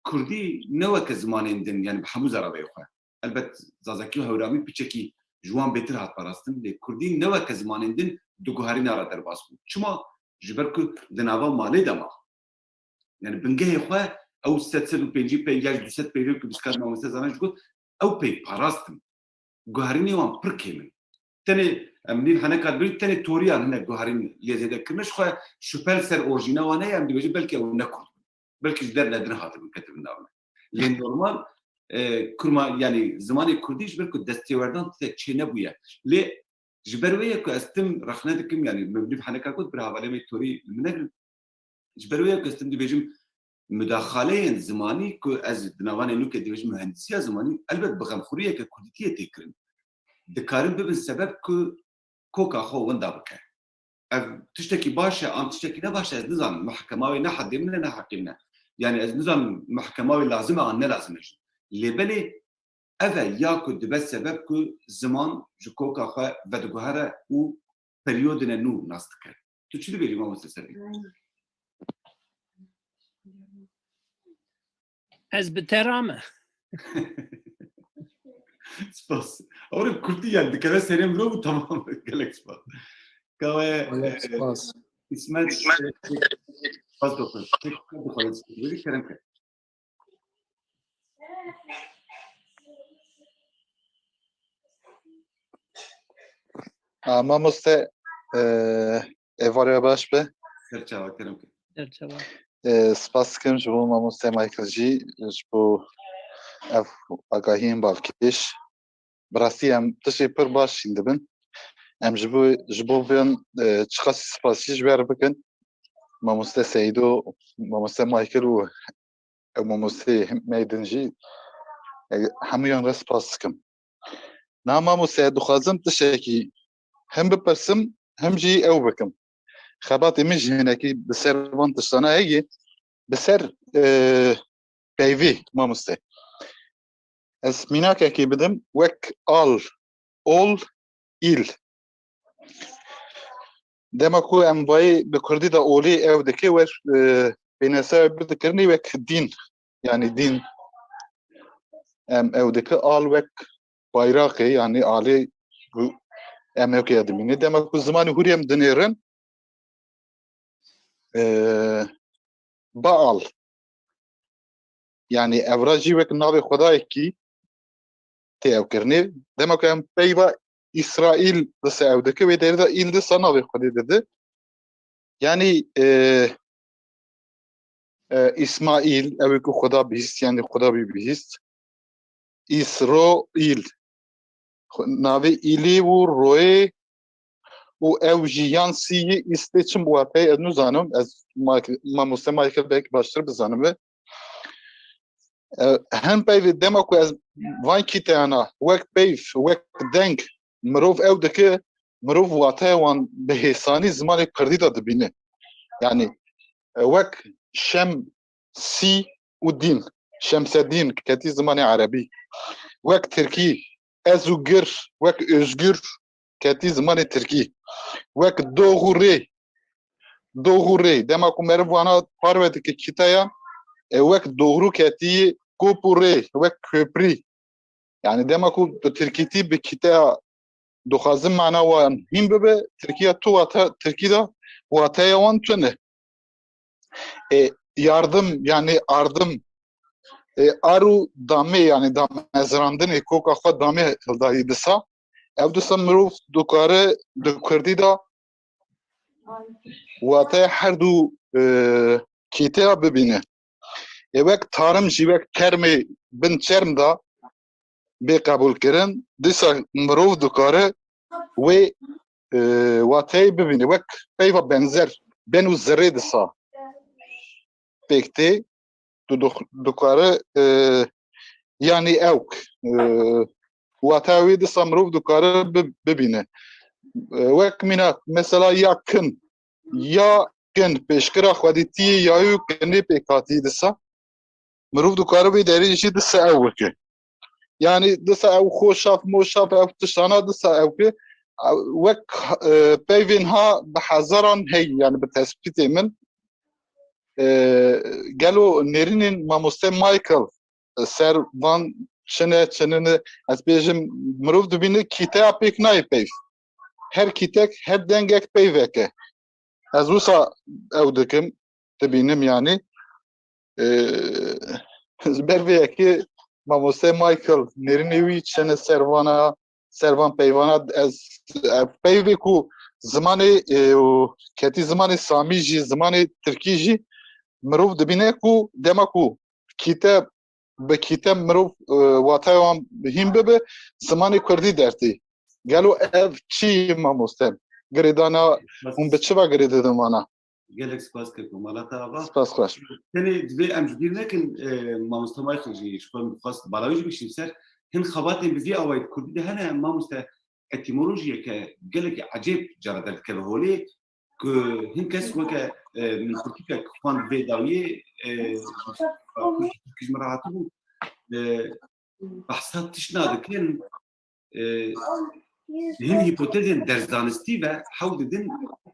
Kurdî ne weke zimanên din, yani bi hemû zereveyê xwe. Elbet Zazakî û Hewramî piçekî ji wan bêtir hat parastin, lê Kurdî ne weke zimanên din di guherîna re derbas bû. Çima? Ji ber ku di nava malê de ma. Yani bingehê xwe ew sed, sed û pêncî pey ya ji du sed peyvê ku biskar mamoste Zana jî got, ew peyv parastin. Guherînê wan pir kêm in. Tenê em nîv heneka dibînin, tenê toriyan hinek guherîn lê zêde kirine, ji xwe şupel ser orjîna wan heye, em dibêjin belkî ew ne Kurd bin. Belkî ji derve din hatibin, ketibin navne. Lê normal, e, kurma, yani zimanê Kurdî ji ber ku destêwerdan tiştek çê nebûye. Lê ji ber wê ye ku ez tim rexne dikim, yani min nîv heneka got, bira hevalê me torî li min negirin. Ji ber wê ye ku ez tim dibêjim, mudaxaleyên zimanî ku ez di navanê nû ke dibêjim muhendisiya zimanî, elbet bi xemxuriyeke kurdîtiyê tê kirin. Dikarin bibin sebeb ku koka xwe winda bike. Ev tiştekî baş e, an tiştekî ne baş e, ez nizanim. Mehkema wê ne hedê min e, ne heqê min e. Yani ez nizanim mehkema wê lazim e, an ne lazim e jî. Lê belê ev e ya ku dibe sebeb ku ziman ji koka xwe vediguhere û periyodine nû nas dike. Tu çi dibêjî mamoste Serî? Ez bi te ra me. Spas. Ew kurtî yani dikeve serê mirov û tamam. Gelek spas. Kawe, Gelek e, spas. İsmet, Spas doktor. Tek dixwaze dibêjî, kerem ke. A, mamoste, e, êvarê baş be. Serçava, kerem ke. Serçava. E, spas dikim ji bo mamoste Michael jî, ji bo ev agahiyên balkêş. Bi rastî em tiştê pir baş şîn dibin. Em ji bo, ji bo vê, e, çiqasî spasî ji we re bikin. Mamoste Seydo, mamoste Michael û ew mamosteyê me din jî, e, hemûyan re spas dikim. Na mamoste, dixwazim tiştekî hem bipirsim, hem jî ew bikim. Xebatê min jî hinekî bi ser van tiştana heye, bi ser, e, peyvê, mamoste. Ez mînakekê bidim, wek al, ol, îl. Dema ku em vayê bi kurdî de olê ew dike, wek, e, pênase ew bidikirinî wek dîn. Yani dîn. Em ew dike al wek bayraqê, yani alê ku em ew keye dimîne. Dema ku zimanê hûrî em dinêrin, e, Baal. Yani evra jî wek navê xwedayekî tê ew kirinê. Dema ku em peyva Îsraîl dise ew dike, wê derê de îl disa navê xwedê dide. Yani, e, e, Îsmaîl, ew ê ku xweda bihîst, yani xweda wî bihîst. Îsroîl. Xwe-, navê îlê û royê û ew jî yan sî yî îstê çi wateyê ez nizanim. Ez ma-, mamoste Michael belkî baştir bizanibe. E, hin peyvê dema ku ez van kîteyana wek peyv, wek deng mirov ew dike, mirov wateya wan bi hêsanî zimanê kurdî de dibîne. Yani, e, wek şem, sî û dîn. Şemsedîn ketî zimanê erebî. Wek tirkî, ez û gir, wek özgür ketî zimanê tirkî. Wek dox û rê, dox û rê. Dema ku meriv wana parve dike kîteya, e, wek doğru ketî kop û rê, wek köprü. Yani dema ku tu tirkîtî bi kîteya dixwazin mana wan hîn bibe, tirkiya tu wate, tirkî de wateya wan tune. E, yardım, yani ardım, e, ar û damê, yani damezrandinê, koka xwe damê hildayî disa. Ew disa mirov dikare di kurdî de wateya her du, e, kîteya bibîne. E, wek tarim jî wek termê bin çerm de bê qebûlkirin, dîsa mirov dikare wê, e, wateyê bibîne. Wek peyva benzer, ben û zirê disa pêk tê, tu dix-, dikare, e, yanî ewk, e, wateya wê dîsa mirov dikare bi-, bibîne. E, wek mînak, mesela ya kin, ya kin pêşkira xwedîtiyê ya û kinê pêk hatî dîsa. Mirov dikare vê derê jî dîsa ew bike. Yani dîsa ew xo şaf, mo şaf, ew tiştana dîsa ew ke, wek, e, peyvên ha bi hezaran hey, yani bi tespîtê min. E, gelo nêrînên mamoste Michael, e, ser van çi ne, çi nine, ez bêjim, mirov dibîne kîteya pêk nayê peyv. Her kîtek, her dengek peyvek e. Ez wisa ew dikim, dibînim yani. E, ji ber vê yekê mamoste Michael, nêrînê wî çene ser vana, ser van peyvana, ez, ev peyvê ku zimanê, e, û ketî zimanê samî jî, zimanê tirkî jî, mirov dibîne ku dema ku kîte bi kîte mirov, e, wataya wan hîn bibe, zimanê kurdî dertî. Gelo ev çi ye mamoste? Girêdana hûn bi çi ve girê didin vana? Gelek spas keko, mala te ava. Spas xweş. Tenê divê em ji bîr nekin, e, mamoste Michael jî ji xwe min dixwest bala wî jî bişîm ser. Hin xebatên bi vî awayî di kurdî de hene, mamoste, etîmolojiyeke gelekî ecêb cara derdikeve holê, ku hin kes weke, e, min pirtûkek xwend vê dawiyê, e, ji min re hatibû, e, behsa tişt nadikin, e, hin hîpotezên derzanistî ve hewl didin,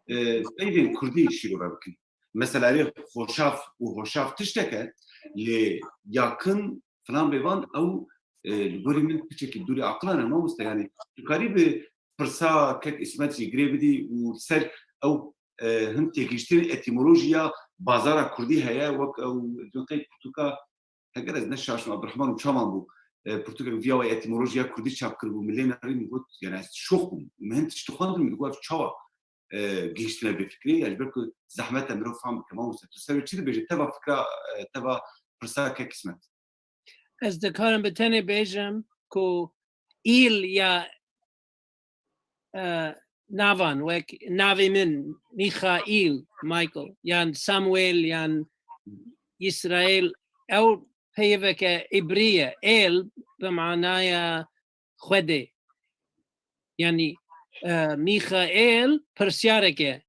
e, peyvên kurdî şîrove bikin. Mesela rê xoşaf û hoşaf tiştek e, lê yakin filan bêvan ew, e, li gorî min piçekî dûrî aqilan e, mamoste. Yani tu karî bi pirsa kek Îsmet jî girê bidî û ser ew, e, hin têgihiştinên etîmolojiya bazara kurdî heye, wek ew, dû qey pirtûka, heger ez ne şaş im, Abdurrahman û Çaman bû. E, pirtûkek viya wê etîmolojiya kurdî çap kiribû, min lê nerî, min got, yani ez şox bûm. Min hin tişt dixwendin, min digot çawa, e, gihiştine vê fikrê, yani ji ber ku zehmet e mirov fam bike, mamoste. Tu ser wê çi dibêje, teva fikra, e, teva pirsa kek Îsmet? Ez dikarim bi tenê bêjim ku îl ya, e, navan, wek navê min Mîxaîl, Michael, yan Samuel, yan Îsraîl, ew peyveke îbrî ye. Êl bi manaya Xwedê. Yanî, e, Mîxaêl pirsyarek e.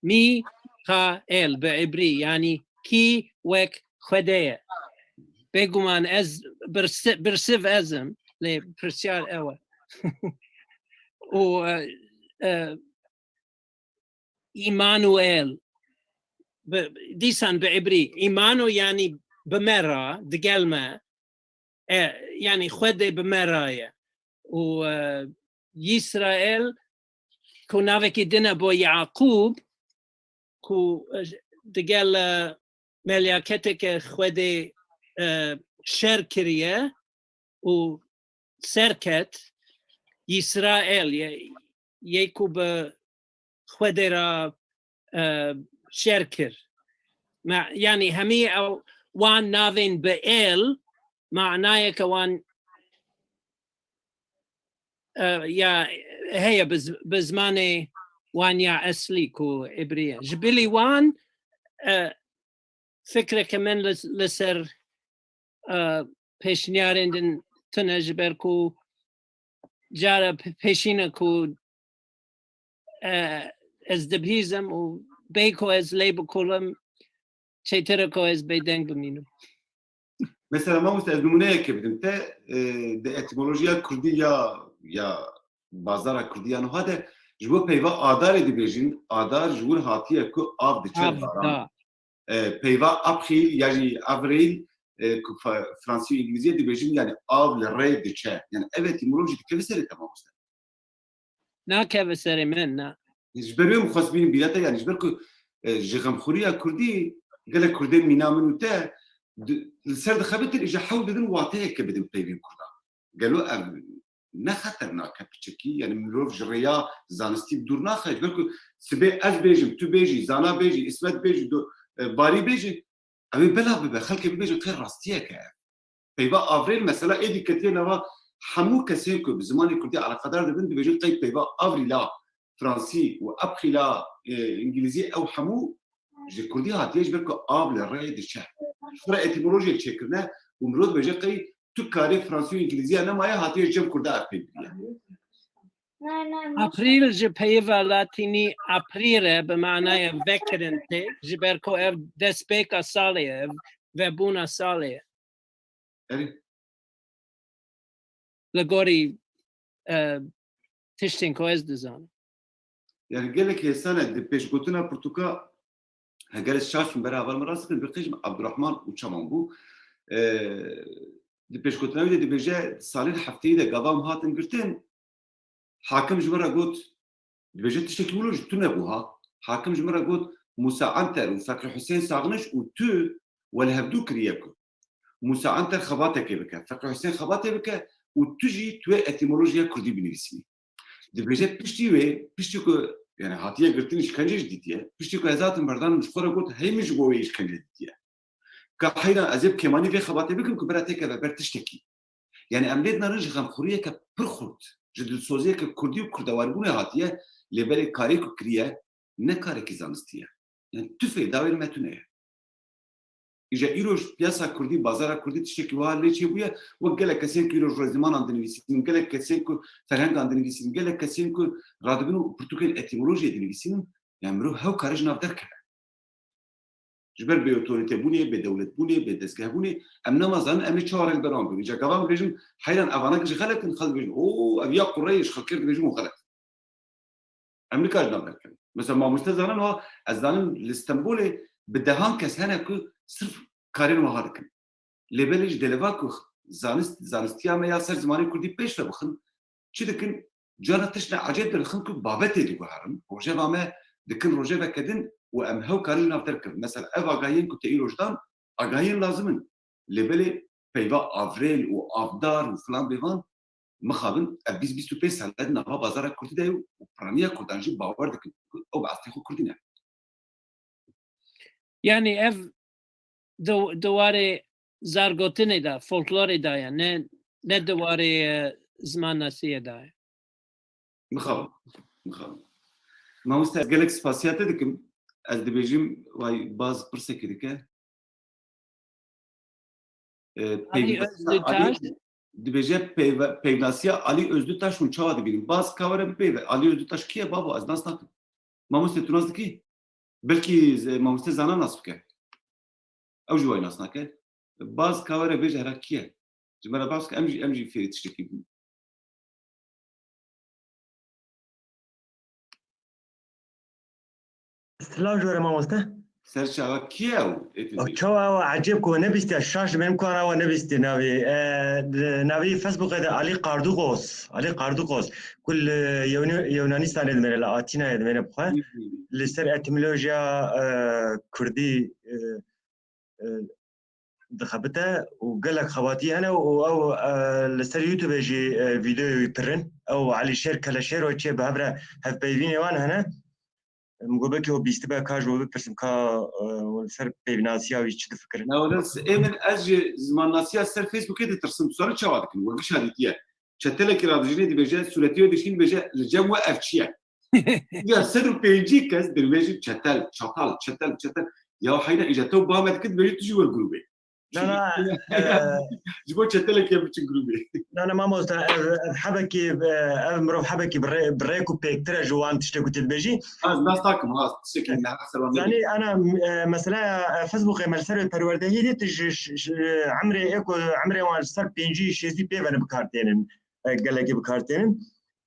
Mîxaêl bi îbrî, yanî kî wek Xwedê ye. Bêguman ez birsi-, birsiv ez im, lê pirsyar ew e. Û, e, e, Îmanuel, bi, dîsan bi îbrî. Îmanu yanî bi me re, digel me. E, yanî Xwedê bi me re ye. Û, e, Yîsrael, ku navekî din e bo Yaqûb, ku, e, digel, e, meleketeke Xwedê, e, şer kiriye û serket, Yîsrael, ye, yê ku bi Xwedê re, e, şer kir. Ma-, yanî hemî ew wan navên bi êl, manayeke wan, e, ya heye bi z-, bi zimanê wan ya eslî ku îbrî ye. Ji bilî wan, e, fikreke min li, li ser, e, pêşniyarên din tune, ji ber ku cara pe-, pêşîn e ku, e, ez dibihîzim û bê ku ez lê bikolim, çêtir e ku ez bêdeng bimînim. Mesela, mamoste, ez nimûneyekê bidim te, e, di etîmolojiya kurdî ya, ya bazara kurdî ya nuha de, ji bo peyva adarê dibêjin, adar ji wir hatiye ku av diçe, av baran. Da. E, peyva aprîl ya jî avrîl, e, ku fa-, fransî û îngilîzî dibêjin, yani av li rê diçe. Yani ev etîmolojî dikeve serê te, mamoste? Nakeve serê min, na. Ji ber wê min xwest bînim bîra te, yani ji ber ku, e, ji xemxuriya kurdî gelek kurdên mîna min û te di, li ser dixebitin, îja hewl didin wateyeke bidin peyvên kurdan. Gelo ev ne xeternak e piçekî? Yani mirov ji rêya zanistî dûr naxe. Ji ber ku sibê ez bêjim, tu bêjî, Zana bêjî, Îsmet bêjî, do-, e, Barî bêjî, ew ê bela bibe, xelkê bibêjin qey rastiyek e ev. Peyva avrêl mesela êdî ketiye nava hemû kesên ku bi zimanê kurdî eleqedar dibin, dibêjin qey peyva avrîla fransî û aprîla, e, îngilîzî, ew hemû ji kurdî hatiye, ji ber ku av li rê diçe. Ji xwe re etîmolojiyek çêkirine û mirov dibêje qey tu karê fransî û îngilîziya nemaye, hatiye ji cem kurda ev peyv kiriye. Aprîl ji peyva latînî aprire bi manaya vekirin tê, ji ber ku ev destpêka salê ye, ev vebûna salê ye. Erê. Li gorî, e, tiştên ku ez dizanim. Yani gelek hêsan e di pêşgotina pirtûka, heger ez şaş bim, bera heval min rast dikin, bi qîj Abdurrahman û Çaman bû. E, di pêşgotina wî de dibêje, salên hefteyî de gava em hatin girtin, hakim ji min re got, dibêje tiştekî wilo jî tune bû ha. Hakim ji min re got, Musa Anter û Feqî Husên Saxniş û tu we li hevdû kiriye ku Musa Anter xebatekê bike, Feqî Husên xebatê bike û tu jî tu yê etîmolojiya kurdî binivîsînî. Dibêje piştî wê, piştî ku, yani hatiye girtin, îşkence jî dîtiye, piştî ku ez hatim berdan, min ji xwe re got, hey, min ji bo wê îşkence dîtiye. Ka heyran ez ê bi kêmanî vê xebatê bikim ku bira têkeve ber tiştekî. Yani em lê dinarin ji xemxuriyeke pir xurt, ji dilsoziyeke kurdî û kurdewarbûnê hatiye, lê belê karê ku kiriye ne karekî zanistî ye. Yani tu fêda wê li me tune ye. Îja îroj piyasa kurdî, bazara kurdî tiştekî wiha lê çêbûye, wek gelek kesên ku îroj rêzimanan dinivîsînin, gelek kesên ku ferhengan dinivîsînin, gelek kesên ku radibin û pirtûkên etîmolojiyê dinivîsînin, yani mirov hew kare ji nav derkeve. Ji ber bêotorîtebûnê, bêdewletbûnê, bêdezgehbûnê, em nema zanin em ê çawa re li ber wan bikin. Îca gava em bêjin, heyran evana ji xelek in, xelk bêjin, o, ev ya qureyê ji xelkê re dibêjin û xelek. Em nikarin nav derkevin. Mesela mamoste Zanan wa, ez zanim li Stenbolê bi dehan kes hene ku sirf karên wiha dikin. Lê belê ji deleva ku zanist, zanistiya me ya ser zimanê kurdî pêş ve bixin, çi dikin? Cara tiştine ecêb dirixin ku babetê diguherin. Rojeva me dikin rojeveke din û em hew karin nav derkevin. Mesela ev agahiyên ku te îroj dan, agahiyên lazim in. Lê belê peyva avrêl û avdar û filan bêvan, mixabin, ev bîst bîst û pênc sal e di nava bazara kurdî de ye û piraniya kurdan jî bawer dikin ku ew bi eslê xwe kurdî ne. Yani ev di, di warê zargotinê de, folklorê de ye, ne, ne di warê, e, zimannasiyê de ye. Mixabin, mixabin. Mamoste, ez gelek spasiya te dikim. Ez dibêjim, way baz pirsekê dike. E, Alî Özdutaş. Dibêje peyve-, pêvnasiya Alî Özdutaş hûn çawa dibînin? Baz ka were bipeyve. Alî Özdutaş kî ye babo? Ez nas nakim. Mamoste, tu nas dikî? Belkî z-, mamoste Zana nas bike. Ew jî way nas nake. Baz ka were bêje hera kî ye? Ji me re baz bike, em jî, em jî fêrî tiştekî bûn. Silav ji we re mamoste. Ser çava kî ye ew? Ê tu dibî? Çawa ew ecêb ku we nebîstiya, şaş dibêm ku ana we nebîstiye navê. E, di navê Facebookê de Alî Qardûqos, Alî Qardûqos, ku li Yewni-, Yewnanistanê dimêne, li Atînayê dimêne bixwe. Hı hı. Li ser etîmolojiya, e, kurdî, e, e, dixebite û gelek xebatî hene û ew, e, li ser YouTube jî, e, vîdeoyê wî pir in. Ew Elîşêr Keleşêro çê bi hev re hevpeyvînê wan hene. Min got belkî ew bîstibe, ka ji we bipirsim ka, e, li ser peyvnasiya wî çi difikirin. Na wele ê min, ez ji zimannasiya ser Facebookê ditirsim, tu zanî çawa dikin, we gişa dîtiye. Çetelekî radijînê dibêje, sûretê wê dişîn dibêje, li cem we ev çi ye? Ya sed û pêncî kes dibêjin çetel, çatal, çetel, çetel. Ya heyna îja tew ba me dikir dibêjin tu jî wer grûbê. Na, na, e, ji bo çetelekê biçin grûbê. Na, na, mamoste, ev, ev hebekî, e, ev mirov hebekî bi rê-, bi rêk û pêktir e ji wan tiştê ku tu dibêjî. Ez nas nakim, ha, tiştekî ne, ser wan. Zanî, ana, e, mesela, e, Facebookê me li ser wê perwerdehî dît, ji, ji, ji, emrê, ê ku emrê wan ji ser pêncî, şêstî pê ve ne bi kar tênin, e, gelekî bi kar tênin.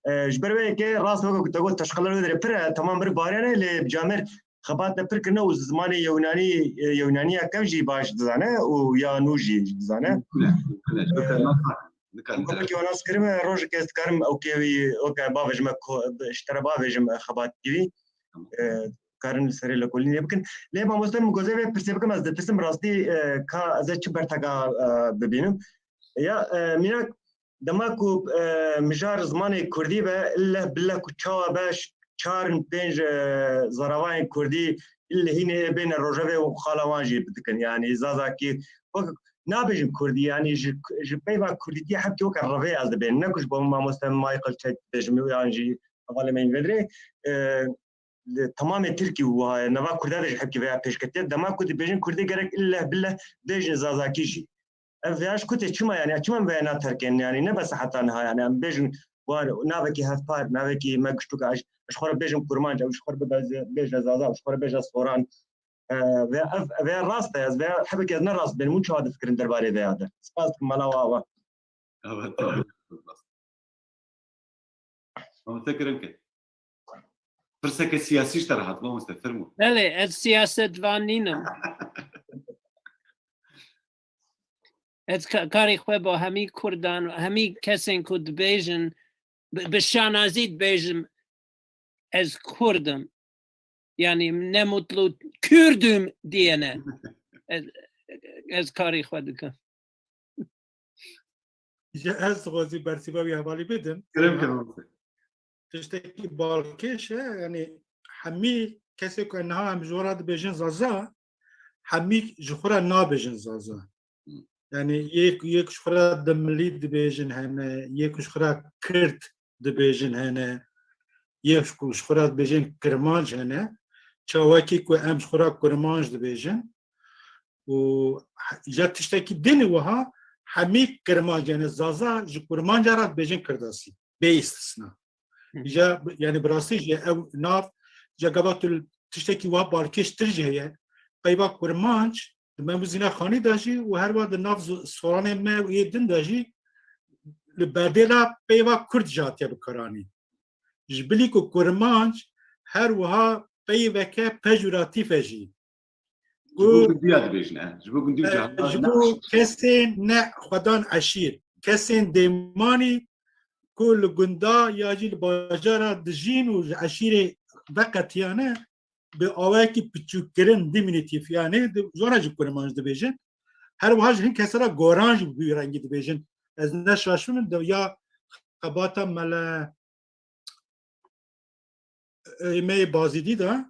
E, ji ber wê yekê rast weke ku te got teşqeler wê derê pir e, temam bir bariyane, lê camêr xebat me pir kirine û zimanê Yewnanî, e, Yewnaniya kev jî baş dizane û ya nû jî dizane. Mimkun e, mimkun e. Ji ber ku ez nas nakim, nikarim. Belkî wan nas kirime, rojekê ez dikarim ew kê wî, weke bavêjim, e, ko-, bi-, ji te re bavêjim, e, xebat kivî. Tamam. E, karin li serê lekolînê bikin. Lê mamoste, min gozê vê pirsê bikim, ez ditirsim rastî, e, ka ez ê çi berteka, e, bibînim. Ya, e, mînak, dema ku, e, mijar zimanê kurdî be, illeh billeh ku çawa be, ş-, çar in pênc, e, zaravayên kurdî, illeh hînê ê bêne rojevê û xala wan jî bidikin. Yanî zazakî, wek nabêjin kurdî, yanî ji, ji peyva kurdîtiyê hebkî weke revê ez dibênim. Ne ku ji bo mamoste Michael Çek dibêjim, yan jî hevalê me yên vedirê, e, li temamê tirkî wiha ye. Nava kurda de jî hebkî veya pêşketiye. Dema ku dibêjin kurdî gerek illeh billeh bêjin zazakî jî. Ev veya ji ku tê çima yani? Çima em veya naterkên yani? Ne bes heta niha yani. Em bêjin war navekî hevpar, navekî me giştûk e. Ez, ez ji xwe re bêjim kurmanc, ew ji xwe re bibeze-, bêje zaza, ew ji xwe re bêje soran. E, veya ev, veya rast e, ez veya hebekî ez ne rast bênim. Hûn çawa difikirin derbarê veya de? Spas dikim, mala we ava. Evet, tamam. Mamoste kirin ke. Pirseke siyasî ji te re hat, mamoste, fermo. Belê, ez siyasetvan nînim. Ez ka-, karê xwe bo hemî Kurdan, hemî kesên ku dibêjin, bi, bi şanazî dibêjim, ez Kurd im. Yani ne mutlu Kürdüm diyene. Ez, ez karê xwe dikim. Ji ez dixwazî bersiva wî hevalî bidim. Kerem ke mamoste. Tiştekî balkêş e, yani hemî kesê ku niha em ji we re dibêjin Zaza, hemî ji xwe re nabêjin Zaza. Yani yê ku, yê ku ji xwe re dimilî dibêjin hene, yê ku ji xwe re Kird dibêjin hene, yê ku ji xwe re dibêjin Kirmanc hene, çawekî ku em ji xwe re Kurmanc dibêjin û he-, ya tiştekî din wiha hemî Kirmanc, yani Zaza ji Kurmanca re dibêjin Kirdasî, bê îstisna. Hı. Ja, yani bi rastî jî ew nav, ja gava tu tiştekî wa balkêştir jî heye. Peyva Kurmanc, di Memûzîna Xanî de jî û her wa di nav zo-, soranê me û yê din de jî li berdêla peyva Kurd jî hatiye bikaranîn. Ji bilî ku Kurmanc her wiha peyveke pejoratîf e jî. Ji bo gundiya dibêjin, e. Ji bo gundî û cihana Ji bo kesên ne xwedan eşîr, kesên dêmanî ku li gunda ya jî li bajara dijîn û ji eşîrê veqetiyane bi awayekî piçûkkirin, diminutîf, yani di, ji wan re jî Kurmanc dibêjin. Her wiha ji hin kese re goran jî bi wî rengî dibêjin. Ez ne şaşim, de ya xebata mele ê me yê Bazîdî de,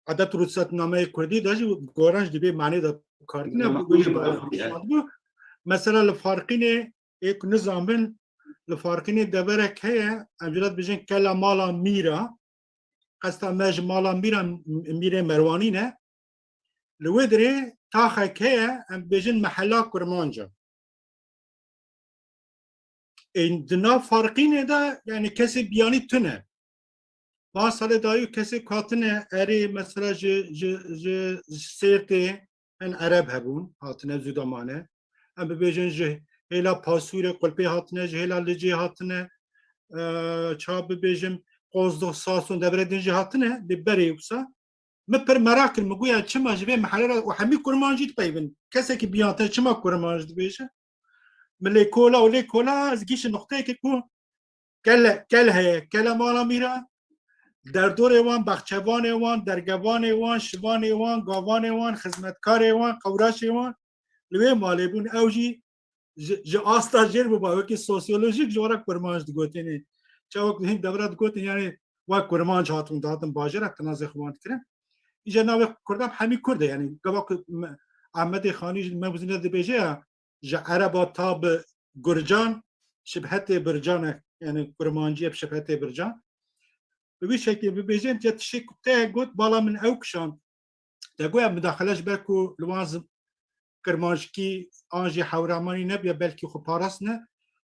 edet û rûsetnameyê kurdî de jî goran jî di vê manê de kartine. Mesela li Farqînê, ê ku nizanbin, li Farqînê deverek heye, em jê re dibêjin Kela Mala Mîra, qesta me ji Mala Mîra, Mîrê Merwanî ne. Li wê dirê taxek heye, em dibêjin Mehela Kurmanca. Ê, di nav Farqînê de, yani kesê biyanî tune. Van salê dayî kesê hatine erê, mesela ji, ji, ji, ji Sêrtê, hin Ereb hebûn, hatine zû de mane. Em bibêjin ji hêla Pasûrê, Qulpê hatine, ji hêla Licê hatine, e, ça bibêjim, Qozdox, Sason, deverê din jî hatine, lê berê wisa. Min pir merak kir, min got ya çima ji vê mehele re û hemî Kurmanc jî dipeyvin. Kesekî biyan te çima Kurmanc dibêje? Min lê kola û lê kola ez gihîşim noqteyekê ku kele, kel heye, kele Mala Mîra, derdorê wan, baxçevanê wan, dergevanê wan, şivanê wan, gavanê wan, xizmetkarê wan, qewraşê wan li wê malê bûn. Ew jî ji, ji asta jêr bû, wekî sosyolojik ji we re Kurmanc digotinê. Çawa ku hîn devra digotin, yani wa Kurmanc hatibûn, dihatin bajêr re, tinazê xwe wan dikirin. Îca navê Kurdan hemî Kurd e, yani gava ku me-, Ehmedê Xanî ji me bizîne dibêje ya, ji Ereba ta bi Gurcan, şibhetê Bircan e, yani Kurmancî ye bi şibhetê Bircan. Bi vî şeklê bibêjin, ya tiştê ku te got, bala min ew kişand. Te goya mudaxele ji ber ku li wan zim-, Kirmanckî an jî Hewramanî nebiya, belkî xwe parastine,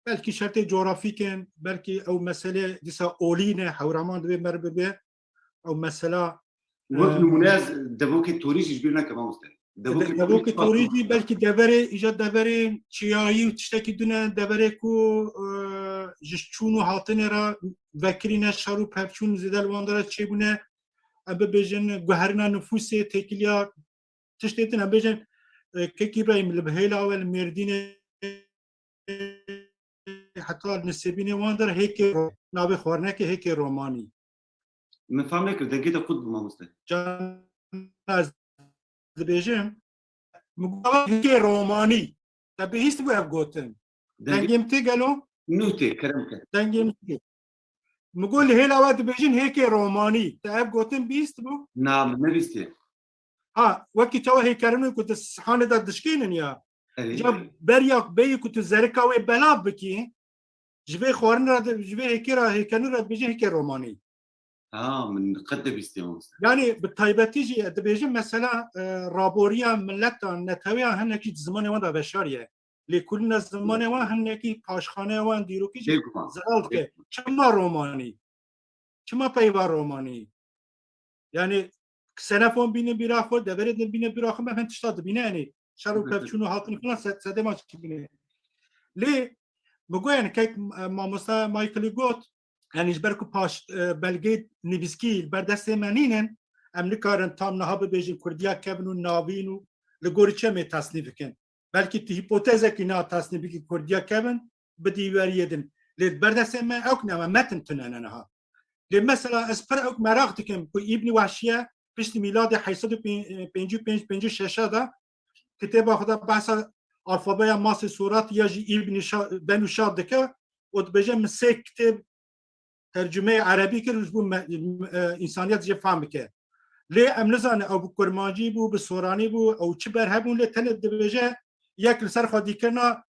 belkî şertê cografîk in, belkî ew mesele dîsa olî ne, Hewraman divê mer bibe, ew mesela, Wek e, nimûne ez devokê Torî jî ji bîr neke mamoste. Devokê Torî jî belkî deverê, îja deverê çiyayî û tiştekî dune, deverê ku, e, ji çûn û hatinê re vekirîne, şer û pevçûn zêde li wan dera çêbûne, em bibêjin guherîna nifûsê, têkiliya tiştê din, em bêjin, e, kek Îbrahîm li Bihêla we, li Mêrdînê, heta li Nisêbînê wan der hêkê ro-, navê xwarinekê hêkê romanî. Min fam nekir, dengê te qut bû mamoste. Can ez dibêjim, min got hêkê romanî. Te bihîst bû ev gotin. Dengê min tê gelo? Nû tê, kerem ke. Dengê min tê. Min got li hêla we dibêjin hêkê romanî. Te ev gotin bihîst bû? Na, min nebîstiye. Ha, wekî çawa hêkerînên ku di sihanê de dişkênin ya. Erê. Ya beriya beyî ku tu zerika wê belav bikî, ji vê xwarin re de, ji vê hêkê re, hêkerîn re dibêjin hêkê romanî. Ha, min qet nebîstiye mamoste. Yani bi taybetî jî dibêjin mesela, e, raboriya miletan, neteweyan hinekî di zimanê wan de veşarî ye. Lêkolîna zimanê wan hinekî paşxaneya wan dîrokî jî zeral dike. Çima romanî? Çima peyva romanî? Yani Xenofon bîne bîra xwe, deverê din bîne bîra xwe, me hin tişta dibîne, yani şer û pevçûn û hatin filan se-, sedê ma çi bîne. Lê Min got, yani kek, e, mamosta Michaelî got, yani ji ber ku paş, e, belgeyê nivîskî li ber destê me nînin, em nikarin tam niha bibêjin Kurdiya kevn û navîn û li gorî çi em ê tesnîf bikin. Belkî tu hîpotezekî niha tesnîf bikî Kurdiya kevn, bidî weriyê din. Lê li ber destê me ew ne, me metin tune ne niha. Lê mesela ez pir ew meraq dikim ku Îbnî Wehşiye piştî mîladê heyşt sed û pêncî û pênc, pêncî û şeş de kitêba xwe de behsa alfabeya masê Soratî ya jî Îbnî Şa-, Benû Şad dike û dibêje, min sê kitêb tercumeyê erebî kir û ji bo me-, e, însaniyet jê fehm bike. Lê em nizanin ew bi kurmancî bû, bi soranî bû, ew çi ber hebûn, lê tenê dibêje yek li ser xwedîkirina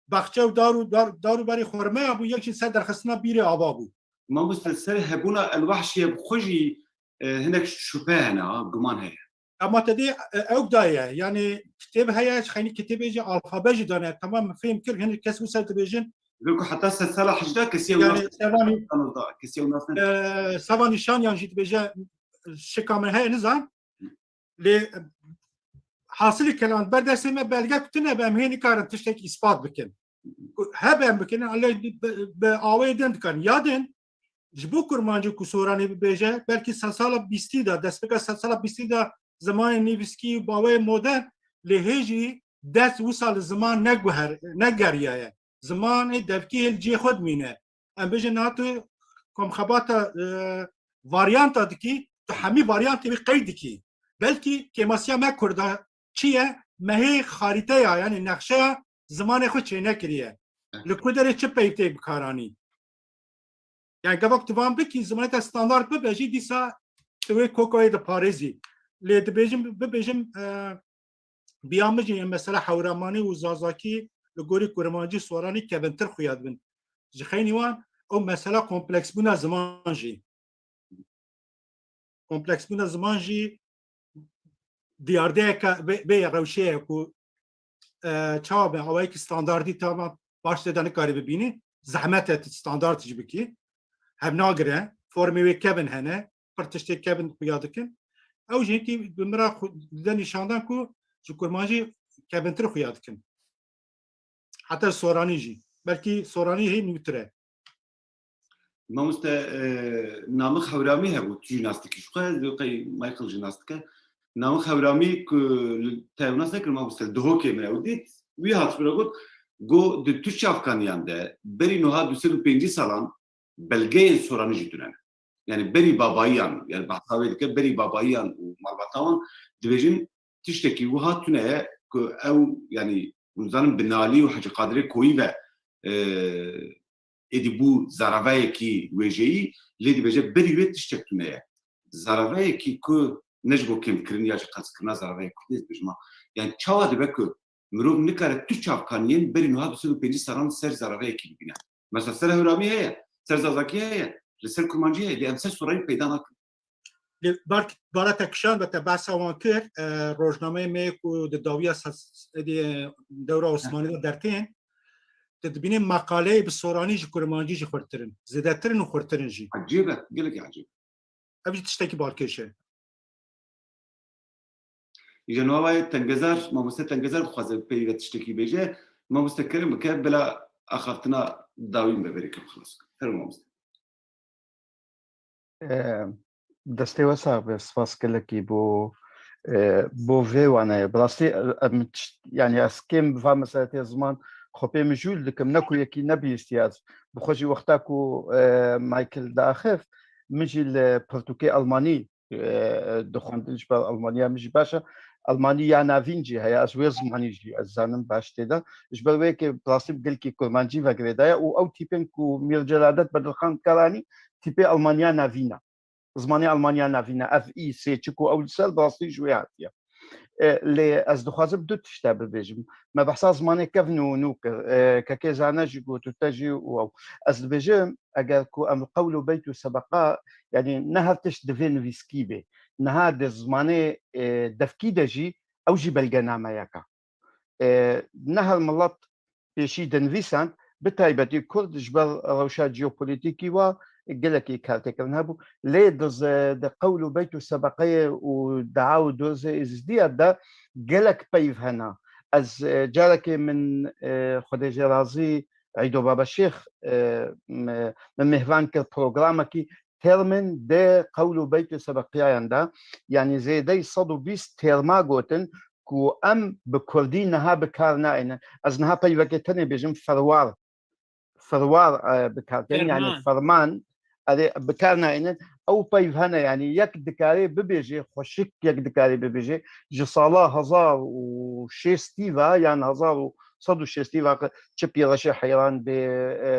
baxçe û dar û dar, dar û berê xurmeya bû, yek jî ser derxistina bîrê ava bû. Mamoste, ser hebûna El-Wahşiye bi xwe jî, e, hinek şüphe hene, ha, guman heye. Ama te dê, e, ew daye, yani kitêb heye, xeynî kitêbê jî alfabe jî dane. Tamam, min fêm kir, hinek kes wisa dibêjin. Bil ku heta sedsala hejda kesî ew Yani nas-, sevanî, kesî ew nas ne. E, sevanî Şanyan jî dibêje, şika min heye, nizan. Lê, e, hasilî kelam, ber destê me belge ku tune be, em hê nikarin tiştek îspat bikin. Ku hebe em bikin, lê bi, bi awayê din dikarin. Ya din, ji bo kurmancî ku soranî bibêje, belkî sedsala bîstî de, destpêka sedsala bîstî de zimanê nivîskî û baweyê modern, lê hê jî dest wisa li ziman neguher-, negeriyaye. Zimanê devkî hê li cihê xwe dimîne. Em bêjin niha tu komxebata, e, varyanta dikî, tu hemî varyantê wî qeyd dikî. Belkî kêmasiya me Kurda çi ye? Me hê xarîteya, yani nexşeya zimanê xwe çênekiriye. Li ku derê çi peyv tê bikaranî? Yani gava ku tu van bikî, zimanê te standard bibe jî, dîsa tu wê kokoyê diparêzî. Lê dibêjim, bibêjim, e, biya min jî mesela hewramanî û zazakî li gorî kurmancî soranî kevintir xuya dibin. Ji xeynî wan ew mesela kompleksbûna ziman jî. Kompleksbûna ziman jî diyardeyeke vê, vê ye rewşe ye ku, e, çawa be, awayekî standardî tamam baş tê de nikarî bibînî, zehmet e tu standard jî bikî. Hev nagire, formê wê kevin hene, pir tiştê kevin xuya dikin. Ew jî hinkî bi min re xwe dide nîşandan ku ji kurmancî kevintir xuya dikin. Heta soranî jî. Belkî soranî hê nûtir e. Mamoste, e, Namik Hewramî hebû, tu jî nas dikî. Ji xwe ez qey Michael jî nas dike. Namik Hewramî ku li te nas nekir, mamoste, Duhokê min ew dît. Wî hat min re got, got, di tu çavkaniyan de berî niha du sed û pêncî salan belgeyên soranî jî tune ne. Yani berî babayiyan, yani behsa wê dike, berî babayiyan û malbata wan dibêjin tiştekî wiha tune ye ku ew, yani, hûn zanin bi Nalî û Hecî Qadirê Koyî ve, e, êdî bû zaravayekî wêjeyî, lê dibêje berî wê tiştek tune ye. Zaravayekî ku ne ji bo kêmkirin ya ji qelskirina zaravayê Kurdî ez dibêjim ha. Yani çawa dibe ku mirov nikare tu çavkaniyên berî niha du sed û pêncî salan ser zaravayekî bibîne? Mesela ser Hewramî heye, ser Zazakî heye, li ser Kurmancî heye, lê em ser Soranî peyda nakin. Lê bar-, bara te kişand ve te behsa wan kir, e, rojnameyê me ku di dawiya se-, êdî, e, dewra Osmanî de dertên, te dibînî meqaleyê bi soranî ji kurmancî jî xurtir in, zêdetir in û xurtir in jî. Ecêb e, gelekî ecêb. Ev jî tiştekî balkêş e. Îja niha wayê Tengezar, mamoste Tengezar dixwaze bi peyî ve tiştekî bêje. Mamoste kerem bike, bila axaftina dawîn be berê ke xilas. Fermo mamoste. Ee, destê we sax be, spas gelekî bo, e, bo vê waneyê. Bi rastî, e, em tişt-, yani ez kêm va meseletê ziman xwe pê mijûl dikim, ne ku yekî nebihîstiye ez. Bi xwe jî wexta ku, e, Michael diaxiv, min jî li pirtûkê Almanî, e, dixwendin ji ber Almanya min jî baş e. Almanî ya navîn jî heye, ez wê zimanî jî ez zanim baş tê de. Ji ber wê yekê bi rastî bi gelkî kurmancî ve girêdaye û ew tîpên ku Mîr Celadet Bedirxan kar anî, tîpê Almanya navîn e. Zimanê Almanya navîn e, F I, sê çik û ew li ser bi rastî ji wê hatiye. E, lê ez dixwazim du tişt te bibêjim. Me behsa zimanê kevn û nû kir. E, kekê Zane jî got û te jî û ew. Ez dibêjim, eger ku em li qewl û beyt û sebeqa, yanî ne her tişt divê nivîskî bê. Niha di zimanê, e, devkî de jî ew jî belgenameyek e. E, ne her milet pêşî dinivîsand, bi taybetî Kurd ji ber rewşa jeopolîtîkî wa gelekî kartêkirin hebû. Lê di z-, di qewl û beyt û sebeqeyê û dua û dozê Êzidiya de gelek peyv hene. Ez, e, carekê min, e, Xwedê jê razî, Eydo Baba Şêx, e, me, me mêhvan kir programekî termên di qewl û beyt û sebeqiyayan de, yanî zêdey sed û bîst terma gotin ku em bi kurdî niha bi kar naînin. Ez niha peyvekê tenê bêjim ferwar. Ferwar, e, bi kar tînin, yanî Ferman. Ferman, erê, bi kar naînin. Ew peyv hene, yanî yek dikarê bibêjê, xweşik yek dikarê bibêjê, ji sala hezar û şêstî ve yan hezar û sed û şêstî ve çi Pîrreşê Heyran bê, e,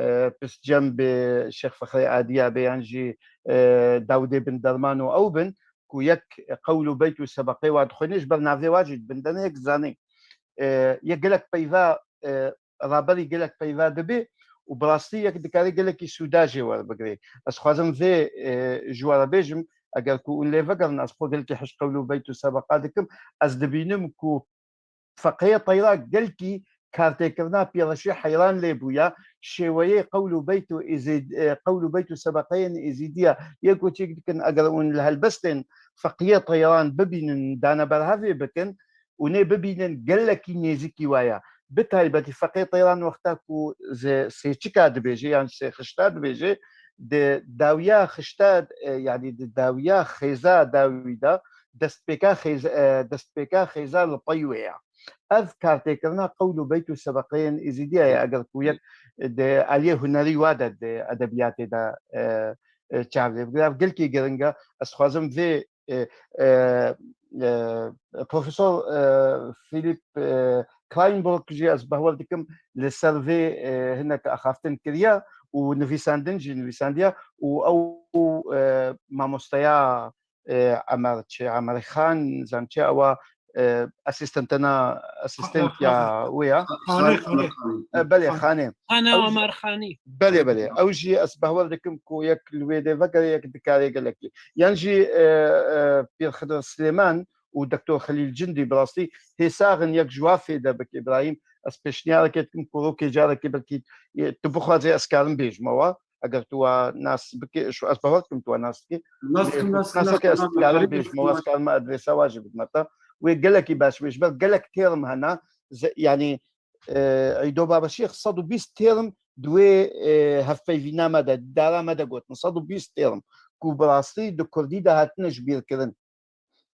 e, Piscem bê, Şêx Fexrê Adiya bê, yan jî, e, Dawidê bin Derman û ew bin, ku yek qewl û beyt û sebeqê wa dixwîne, ji ber navê wa jî dibin, dene yek zanî. E, yek gelek peyva, e, raberî gelek peyva dibe û bi rastî yek dikare gelekî sûda jê werbigire. Ez dixwazim vê, e, ji we re bêjim, eger ku hûn lê vegerin, ez xwe gelkî hişk qewl û beyt û sebeqa dikim, ez dibînim ku Feqiyê Teyra gelkî kartêkirina Pîrreşê Heyran lê bûye, şêweyê qewl û beyt û êzîd-, e, qewl û beyt û sebeqeyên êzîdiya yek û çêk dikin, eger hûn li helbestên Feqiyê Teyran bibînin, dane ber hevê bikin, û nê bibînin gelekî nêzîkî wa ye. Bi taybetî Feqê Teyran wexta ku ji Sêçika dibêje yan ji Sêxişta dibêje, di dawiya xişta, e, yanî di dawiya xêza dawî de destpêka xêz-, e, destpêka xêza li pey wê ye. Ev kartêkirina qewl û beyt û sebeqeyên Êzîdiya ye, eger ku yek di aliyê hunerî wa de di edebiyatê de, e, e, çav lê bigire. Ev gelkî giring e. Ez dixwazim vê e, e, e, Profesor, e, Philip, e, Kleinberg jî ez bawer dikim li ser vê, e, hinek axaftin kiriye û nivîsandin jî nivîsandiye û ew, e, mamosteya, e, Emer çi, Emer Xan, zam çi ewa, e, asistentena, asistent ya wê ya. Xanê, Xanê. E, belê, Xanê. Xana Ew jî Omer Xanî. Belê, belê. Ew jî ez bawer dikim ku yek li wê dê vegere, yek dikare gelekî. Yan jî, e, e, Pîr Xidir Silêman û Doktor Xelîl Cindî bi rastî hêsax in yek ji wa fêde bike. Îbrahîm, ez pêşniyareke dikim ku rokê carekê belkî, e, tu bixwazê ez karim bêjime wa. Eger tu wa nas bike, şu ez bawer dikim tu wa nas dike. Nas Lê dikim, nas dikim, nas naseke ez dikim, karim nas dikim. Bêjime wa, ez karim adresa wa jî bidime te. Wê gelekî baş bê. Ji ber gelek term hene, ze-, yanî, e, Eydo Baba Şêx sed û bîst term di wê, e, hevpeyvîna me de, dara me de gotin. Sed û bîst term ku bi rastî di kurdî de hatine ji bîr kirin.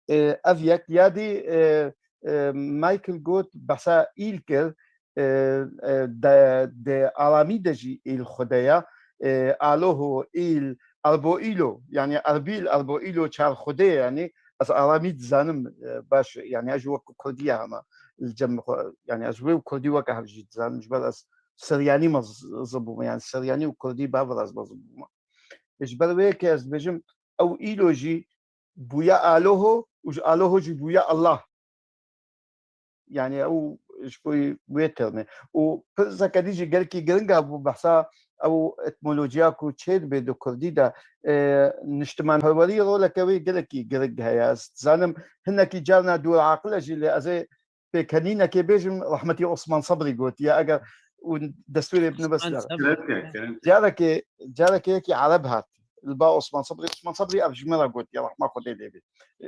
E, ev yek. Ya dî, e, e, Michael got, behsa îl kir, e, e, de, de aramî de jî îl xwede ya, e, aloho, îl, arbo îlo, yanî erbîl, arbo îlo, çar xwedê, yanî ez aramî dizanim, e, baş, yanî ez ji wek kurdî ya hema li cem xwe, yanî ez wê kurdî weke hev jî dizanim, ji ber ez Siryanî me z-, zibûme, yanî Siryanî û kurdî bawer ez me zibûme. Ji ber wê yekê ez dibêjim, ew îlo jî bûye aloho û ji aloho jî bûye Allah. Yanî ew ji bo wê termê. Û pirseke dî jî gelkî giring e, bû behsa ew etmolojiya ku çê dibe di kurdî de, e, niştimanperwerî roleke wê gelekî giring heye. Ez dizanim hinekî carna dûr aqil e jî, lê ez ê pêkenînekê bêjim, rehmetî Osman Sebrî gotiye, eger û destûrê binivist Osman ya. Sebrî. Kerem ke, kerem ke. Carekê, carekê yekî Ereb hat. Li ba Osman Sebrî, Osman Sebrî ev ji me re gotiye, rehma Xwedê lê bê.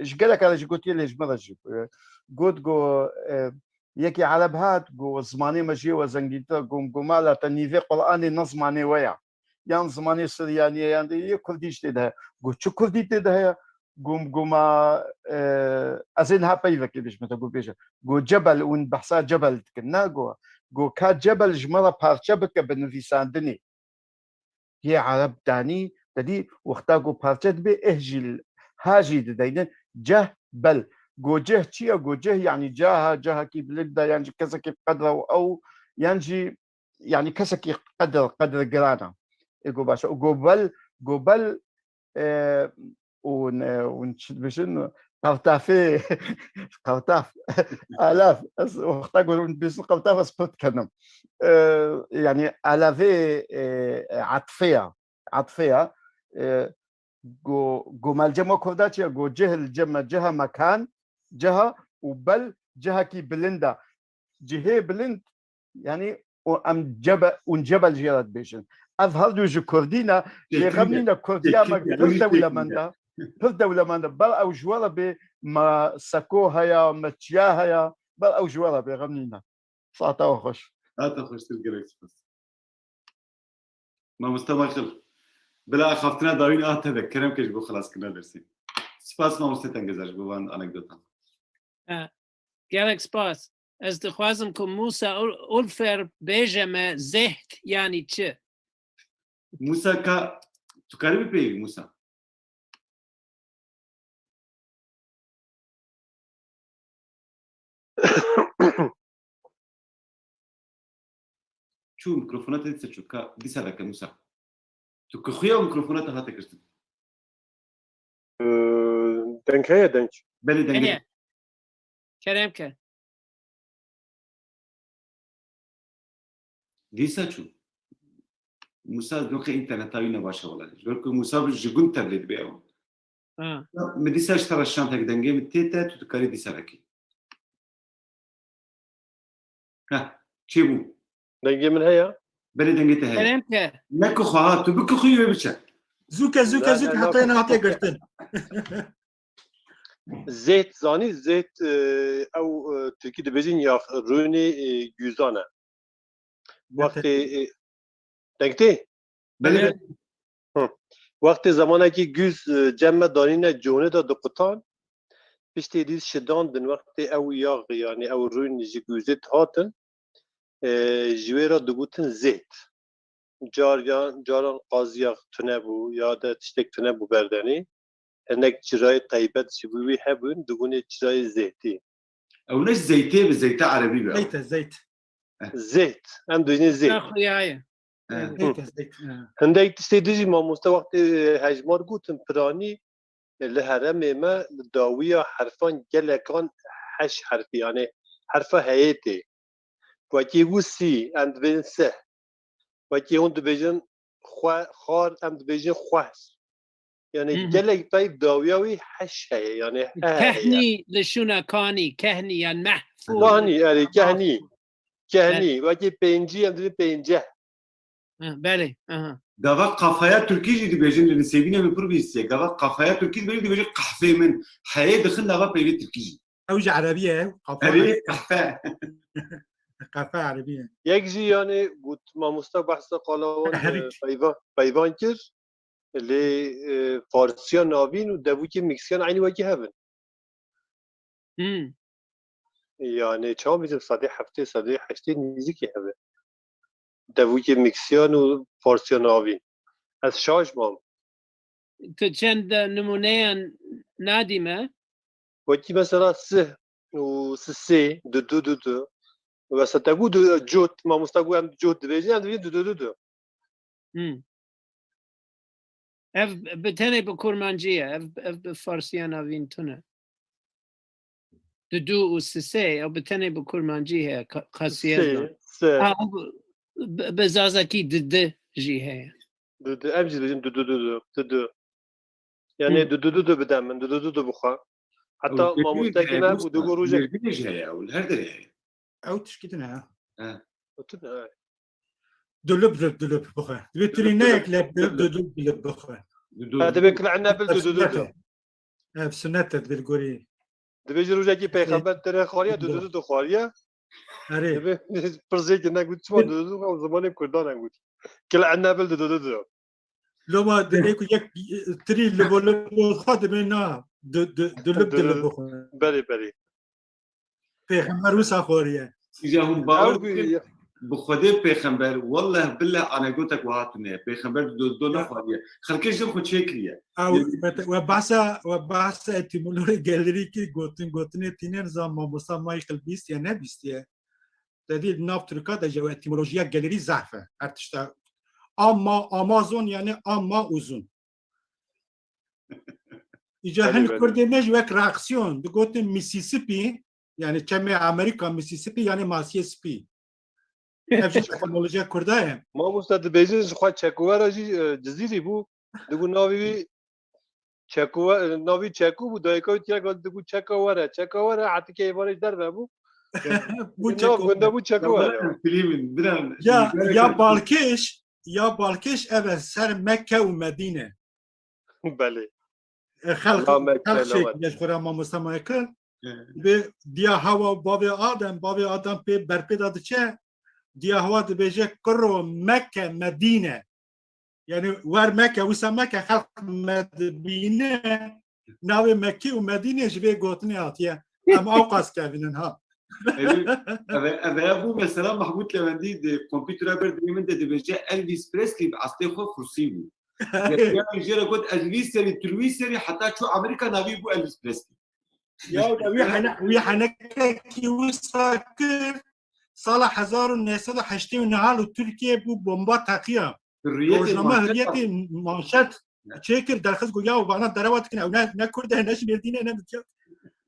Ji gelek re jî gotiye, lê ji me re jî, e, got, go, e, yekî Ereb hat, go, zimanê me ji yê we zengîntir e, gom, goma la te nîvê Quranê ne zimanê we ya. Yan zimanê Siryanî ye, yan de yê Kurdî jî tê de heye. Go, çi Kurdî tê de heye? Gom, goma, e, ez ê niha peyvekê bêjime te, go bêje. Go Cebel, hûn behsa Cebel dikin. Ne, go, go ka Cebel ji me re parçe bike bi nivîsandinê. Yê Ereb danî, te dî wexta ku parçe dibe, eh jî, ha jî dideynin, ceh, bel. Go ceh çi ye? Go ceh, yanî caha, cahekî bilind e, yan jî kesekî qedre û ew, yan jî, yanî kesekî qedr, qedr giran e. Ê go baş e. Go bel, go bel, e, û ne, hûn çi dibêjin? Qewtafê, qewtaf, alaf. Ez wexta ku hûn dibêjin qewtaf, ez pir dikenim. E, yanî alavê, e, atifê ya. Atifê ya. E, go, go me li cem we kurda çi ye? Go cih li cem me, ciha mekan, ciha û bel cihekî bilind e. Cihê bilind, yanî û em cebe-, ûn cebel jê re dibêjin. Ev her du ji kurdî ne, lê xem nîne kurdiya me pir dewlemend e. Pir dewlemend e. Ber ew ji we re bê, me seko heye, me çiya heye, ber ew ji we re bê, xem nîne. Saeta we xweş. Saeta xweştir, gelek spas. Mamoste Michael. Bila axaftina dawîn a te be. Kerem ke ji bo xelaskirina dersê. Spas mamoste Tengeza ji bo van anekdotan. Ha, gelek spas. Ez dixwazim ku Musa Ul-, Ulfer bêje me zêht yanî çi? Musa ka, tu karî bipeyivî Musa? Çû mikrofona te dîsa çû. Ka dîsa veke Musa. Tu kixuya mikrofona te hate girtin. Ee, Deng heye deng. Belê dengê. Heye. Kerem ke. Dîsa çû. Musa ez doqê înterneta wî ne baş e wele. Ji ber ku Musa ji gund tevlê dibe ew. Ha. Min dîsa ji te re şantek dengê min tê te, tu dikarî dîsa vekî. Heh, çêbû. Dengê min heye? Belê dengê te heye. Kerem ke. Ne ku xwe ha, tu bikixwî wê biçe. Zûke, zûke, Ne, zûke ne, heta ne. hate girtin. Zêt zanî, zêt, e, ew, e, tirkî dibêjin ya rûnê, e, guzan e. Wextê, e, deng tê? Belê. Wextê zemanekî guz, e, cem me danîne cihonê de dikutan. Piştê dî şidandin wextê ew yax, yanî ew rûn ji guzê dihatin, e, ji wê re digotin zêt. Car ya, caran qaziyax tune bû, ya de tiştek tune bû berdenê. Hinek çirayê taybet ji bo wî hebûn, digonê çirayê zêtî. Ew ne zeytê bi, zeyta erebî be. Zeyt e, zeyt. Zêt. Em dibêjin zêt. Xuyaye. Eh. Zeyt e, zeyt. Ha. Hindek tiştê dijî mamoste wextê, e, hejmar gotin piranî, e, li heremê me li dawiya herfan gelekan heş herfî, yanî herfa heyê tê. Wekî wî sî, em dibêjin sih. Wekî hûn dibêjin xwe, xar, em dibêjin xwehr. Yanî Hı hı. Gelek pey dawiya wî heş heye, yanî he heye. Kehnî li şûna kanî, kehnî yan mehfû. Kahnî, erê, kehnî. Kehnî, wekî pêncî, em dibêjin pênceh. Ha, belê, aha. Gava qafaya Tirkî jî dibêjin, li nisêbînê min pir bihîstiye. Gava qafaya Tirkî dibêjin, dibêjin qehvê min. Heyê dixin nava peyvê Tirkî jî. Ew ji Erebî ye. Qafa Erê qehve. Qafa Erebî ye. Yek jî yanî got mamoste behsa qalawan, Herik. e, peyva-, peyvan kir. Lê, e, Farsiya navîn û devûkê Miksiyan eynî wekî hev in. Hmm. Yanî çawa bîzim sedê heftê, sedê heştê nêzîkî hev e. Devûkê Miksiyan û Farsiya navîn. Ez şaş mam. Tu çend nimûneyan nadî me? Wekî mesela sih û sisê, dudu, dudu. Mesela te got du, cot, mamosta got em cot dibêjin, em dibêjin dudu, dudu. Hmm. Ev bi tenê bi kurmancî ye. Ev, ev bi farsiya navîn tune. Dudu û sisê, ew bi tenê bi kurmancî heye. Ka-, kasiyê Sê, zor. sê. Ha, ew bi, bi zazakî didi jî heye. Dudu, em jî dibêjin dudu, dudu, dudu. Yanî Hı. dudu, dudu bide min, dudu, dudu bixwe. Heta Ew mamostekî Tirkî me heye, got, digot rojek. Mêrdînê jî heye, ew li her derê heye. Ew tişkî din e. Otur ne? Dulub, dulub, dulub bixwe. Divê tu rî neyek leb dulub, dulub bixwe. Dudu. Ha, divê kil enebil Ev dudu, dudu. sunnet e. Ev sunnet e, divê li gorî. Dibêjin rojekî pêxember tere xwariye, dudu, dudu xwariye. Erê. Divê pirsêkî negot çima dudu, dudu, ew zimanê kurdan e got. Kil enebil dudu, dudu. Loma divê ku yek tirî li bo, li bo xwe dibê na, du, du, dulub, dulub bixwe. Berê, berê. Pêxember wisa xwariye. Îja hûn bawer Ew bikin, bi Xwedê pêxember, welleh billeh anekdotek wiha tune ye. Pêxember du, du, du Ya. nexwariye. Xelkê jin xwe çêkiriye. Ew, Ya. we, we behsa, we behsa etîmolojî gelerî kir, gotin, gotinê tînin za mamosta Michael bîstiye, nebîstiye. Te dî nav Tirka de jî ew etîmolojiya gelerî zehf e. Her tişta ama, Amazon yani ama uzun. Îca Belê, hin belê. Kurdê me ji wek reaksiyon digotin Mississippi, yani çemê Amerîka Mississippi, yani masiyê spî. Ev jî etîmolojiya Kurda ye. Mamosta dibêjin ji xwe çekowera jî, e, Cizîrî bû. Digot navê wî Çekowe-, navî Çeko bû, dayika wî tiya got, digot çeka were, çeka were, hetikê êvarê ji derve bû. Bû Nav çeko. Gunda bû çeko were. Filîmin, biran. Ya, ya Balkêş, ya Balkêş ev e ser Mekke û Medîne. Belê. E, xelq, La Mekke, xelq la şêk Mekke. Yeşxura Mamosta Michael. Hı. Bi diya hewa bavê Adem, bavê Adam pê berpê de diçe, diya hewa dibêje kiro Mekke, Medîne. Yani wer meke, wisa meke, xelq me dibîne, navê Mekkê û Medînê ji vê gotinê hatiye. Em ewqas kevîn in ha. Ev, ev, ev, ev bû mesela Mahmut Lewendî di komputera ber dilê min de dibêje Elvis Presley bi astê xwe xursî bû. Yekî jê re got ez vî serî, tu vî serî, heta çû Amerîka navî bû Elvis Presley. Ya wî hene-, wî henekekî wisa kir, sala hezar û neh sed û heştê û neh li Tirkiyê bû bomba teqiya. Hurriyetê Rojname manşet Hurriyetê manşet çêkir, derxist got, "Ya vana derewa dikin, ew ne, ne Kurd e, ne ji Mêrdîn e, ne Midyat.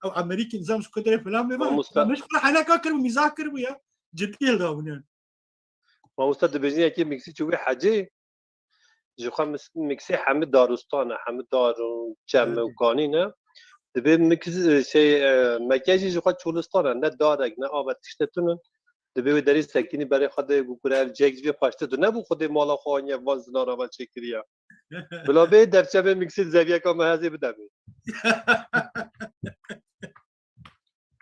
Ew Amerîkî nizam ji Kurd e," filan bê. Mamoste. Min ji xwe heneka kir û mîzah kir bû ya. Cidî hilda bûne. Mamoste dibêjin yekê miksî çû wî hecê. Ji xwe mis-, miksî hemî daristan e, hemî dar û çem e û kanîn e. Dibê miks-, şey, e, Mekke jî ji xwe çolistan e. Ne darek, ne ava tişte tune. Dibê wê derî sekînî berê xwe de bikure, ev cihek ji vê xweştir tu nebû xwedê mala xwe aniye van zinan ava çêkiriya. Bila bê derçe bê miksî zeviyeka me hezê bide bê.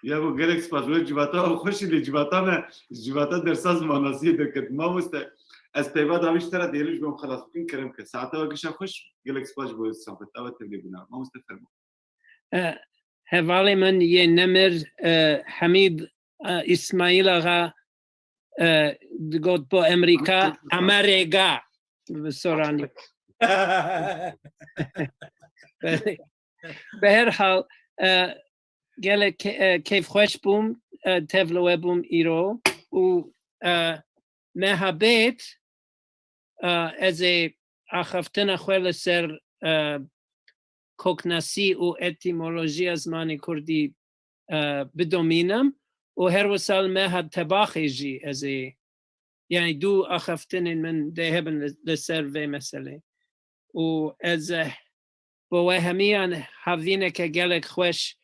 Ya bu gelek spas. Wê civata xweş lê civata me, civata dersa zimanasiyê derket. Mamoste, ez peyva dawî ji te re dêrî ji bo xelas bikin, kerem ke. Saeta we gişa xweş, gelek spas ji bo sohbet. Ew tevlê bûna. Mamoste fermo. E, hevalê min yê nemir, e, Hemîd, e, Îsmaîl Axa, e, digot bo Amerîka, Amerêga bi soranî. Belê. Bi her hal, e, gelek ke-, e, keyfxweş bûm, e, tev li we bûm îro û, e, meha bêt, e, ez ê axaftina xwe li ser, e, koknasî û etîmolojiya zimanê kurdî, e, bidomînim û her wisa li meha tebaxê jî ez ê, yani du axaftinên min dê hebin li, li ser vê meselê. Û ez, eh, bo we hemiyan havîneke gelek xweş,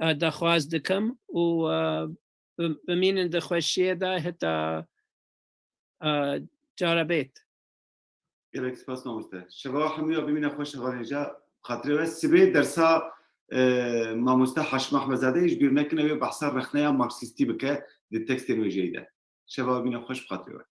eh, daxwaz dikim û, eh, bi-, bimînin di xweşiyê de heta, eh, cara bêt. Gelek spas mamoste. Şeva hemûya bimîne xweş hevalên ja xatirê we. Sibê dersa, eh, mamoste Haşim Ahmedzade ji bîr nekine wê behsa rexneya marksîstî bike di tekstên wê jeyî de. Şeva bimîne xweş bi xatirê we.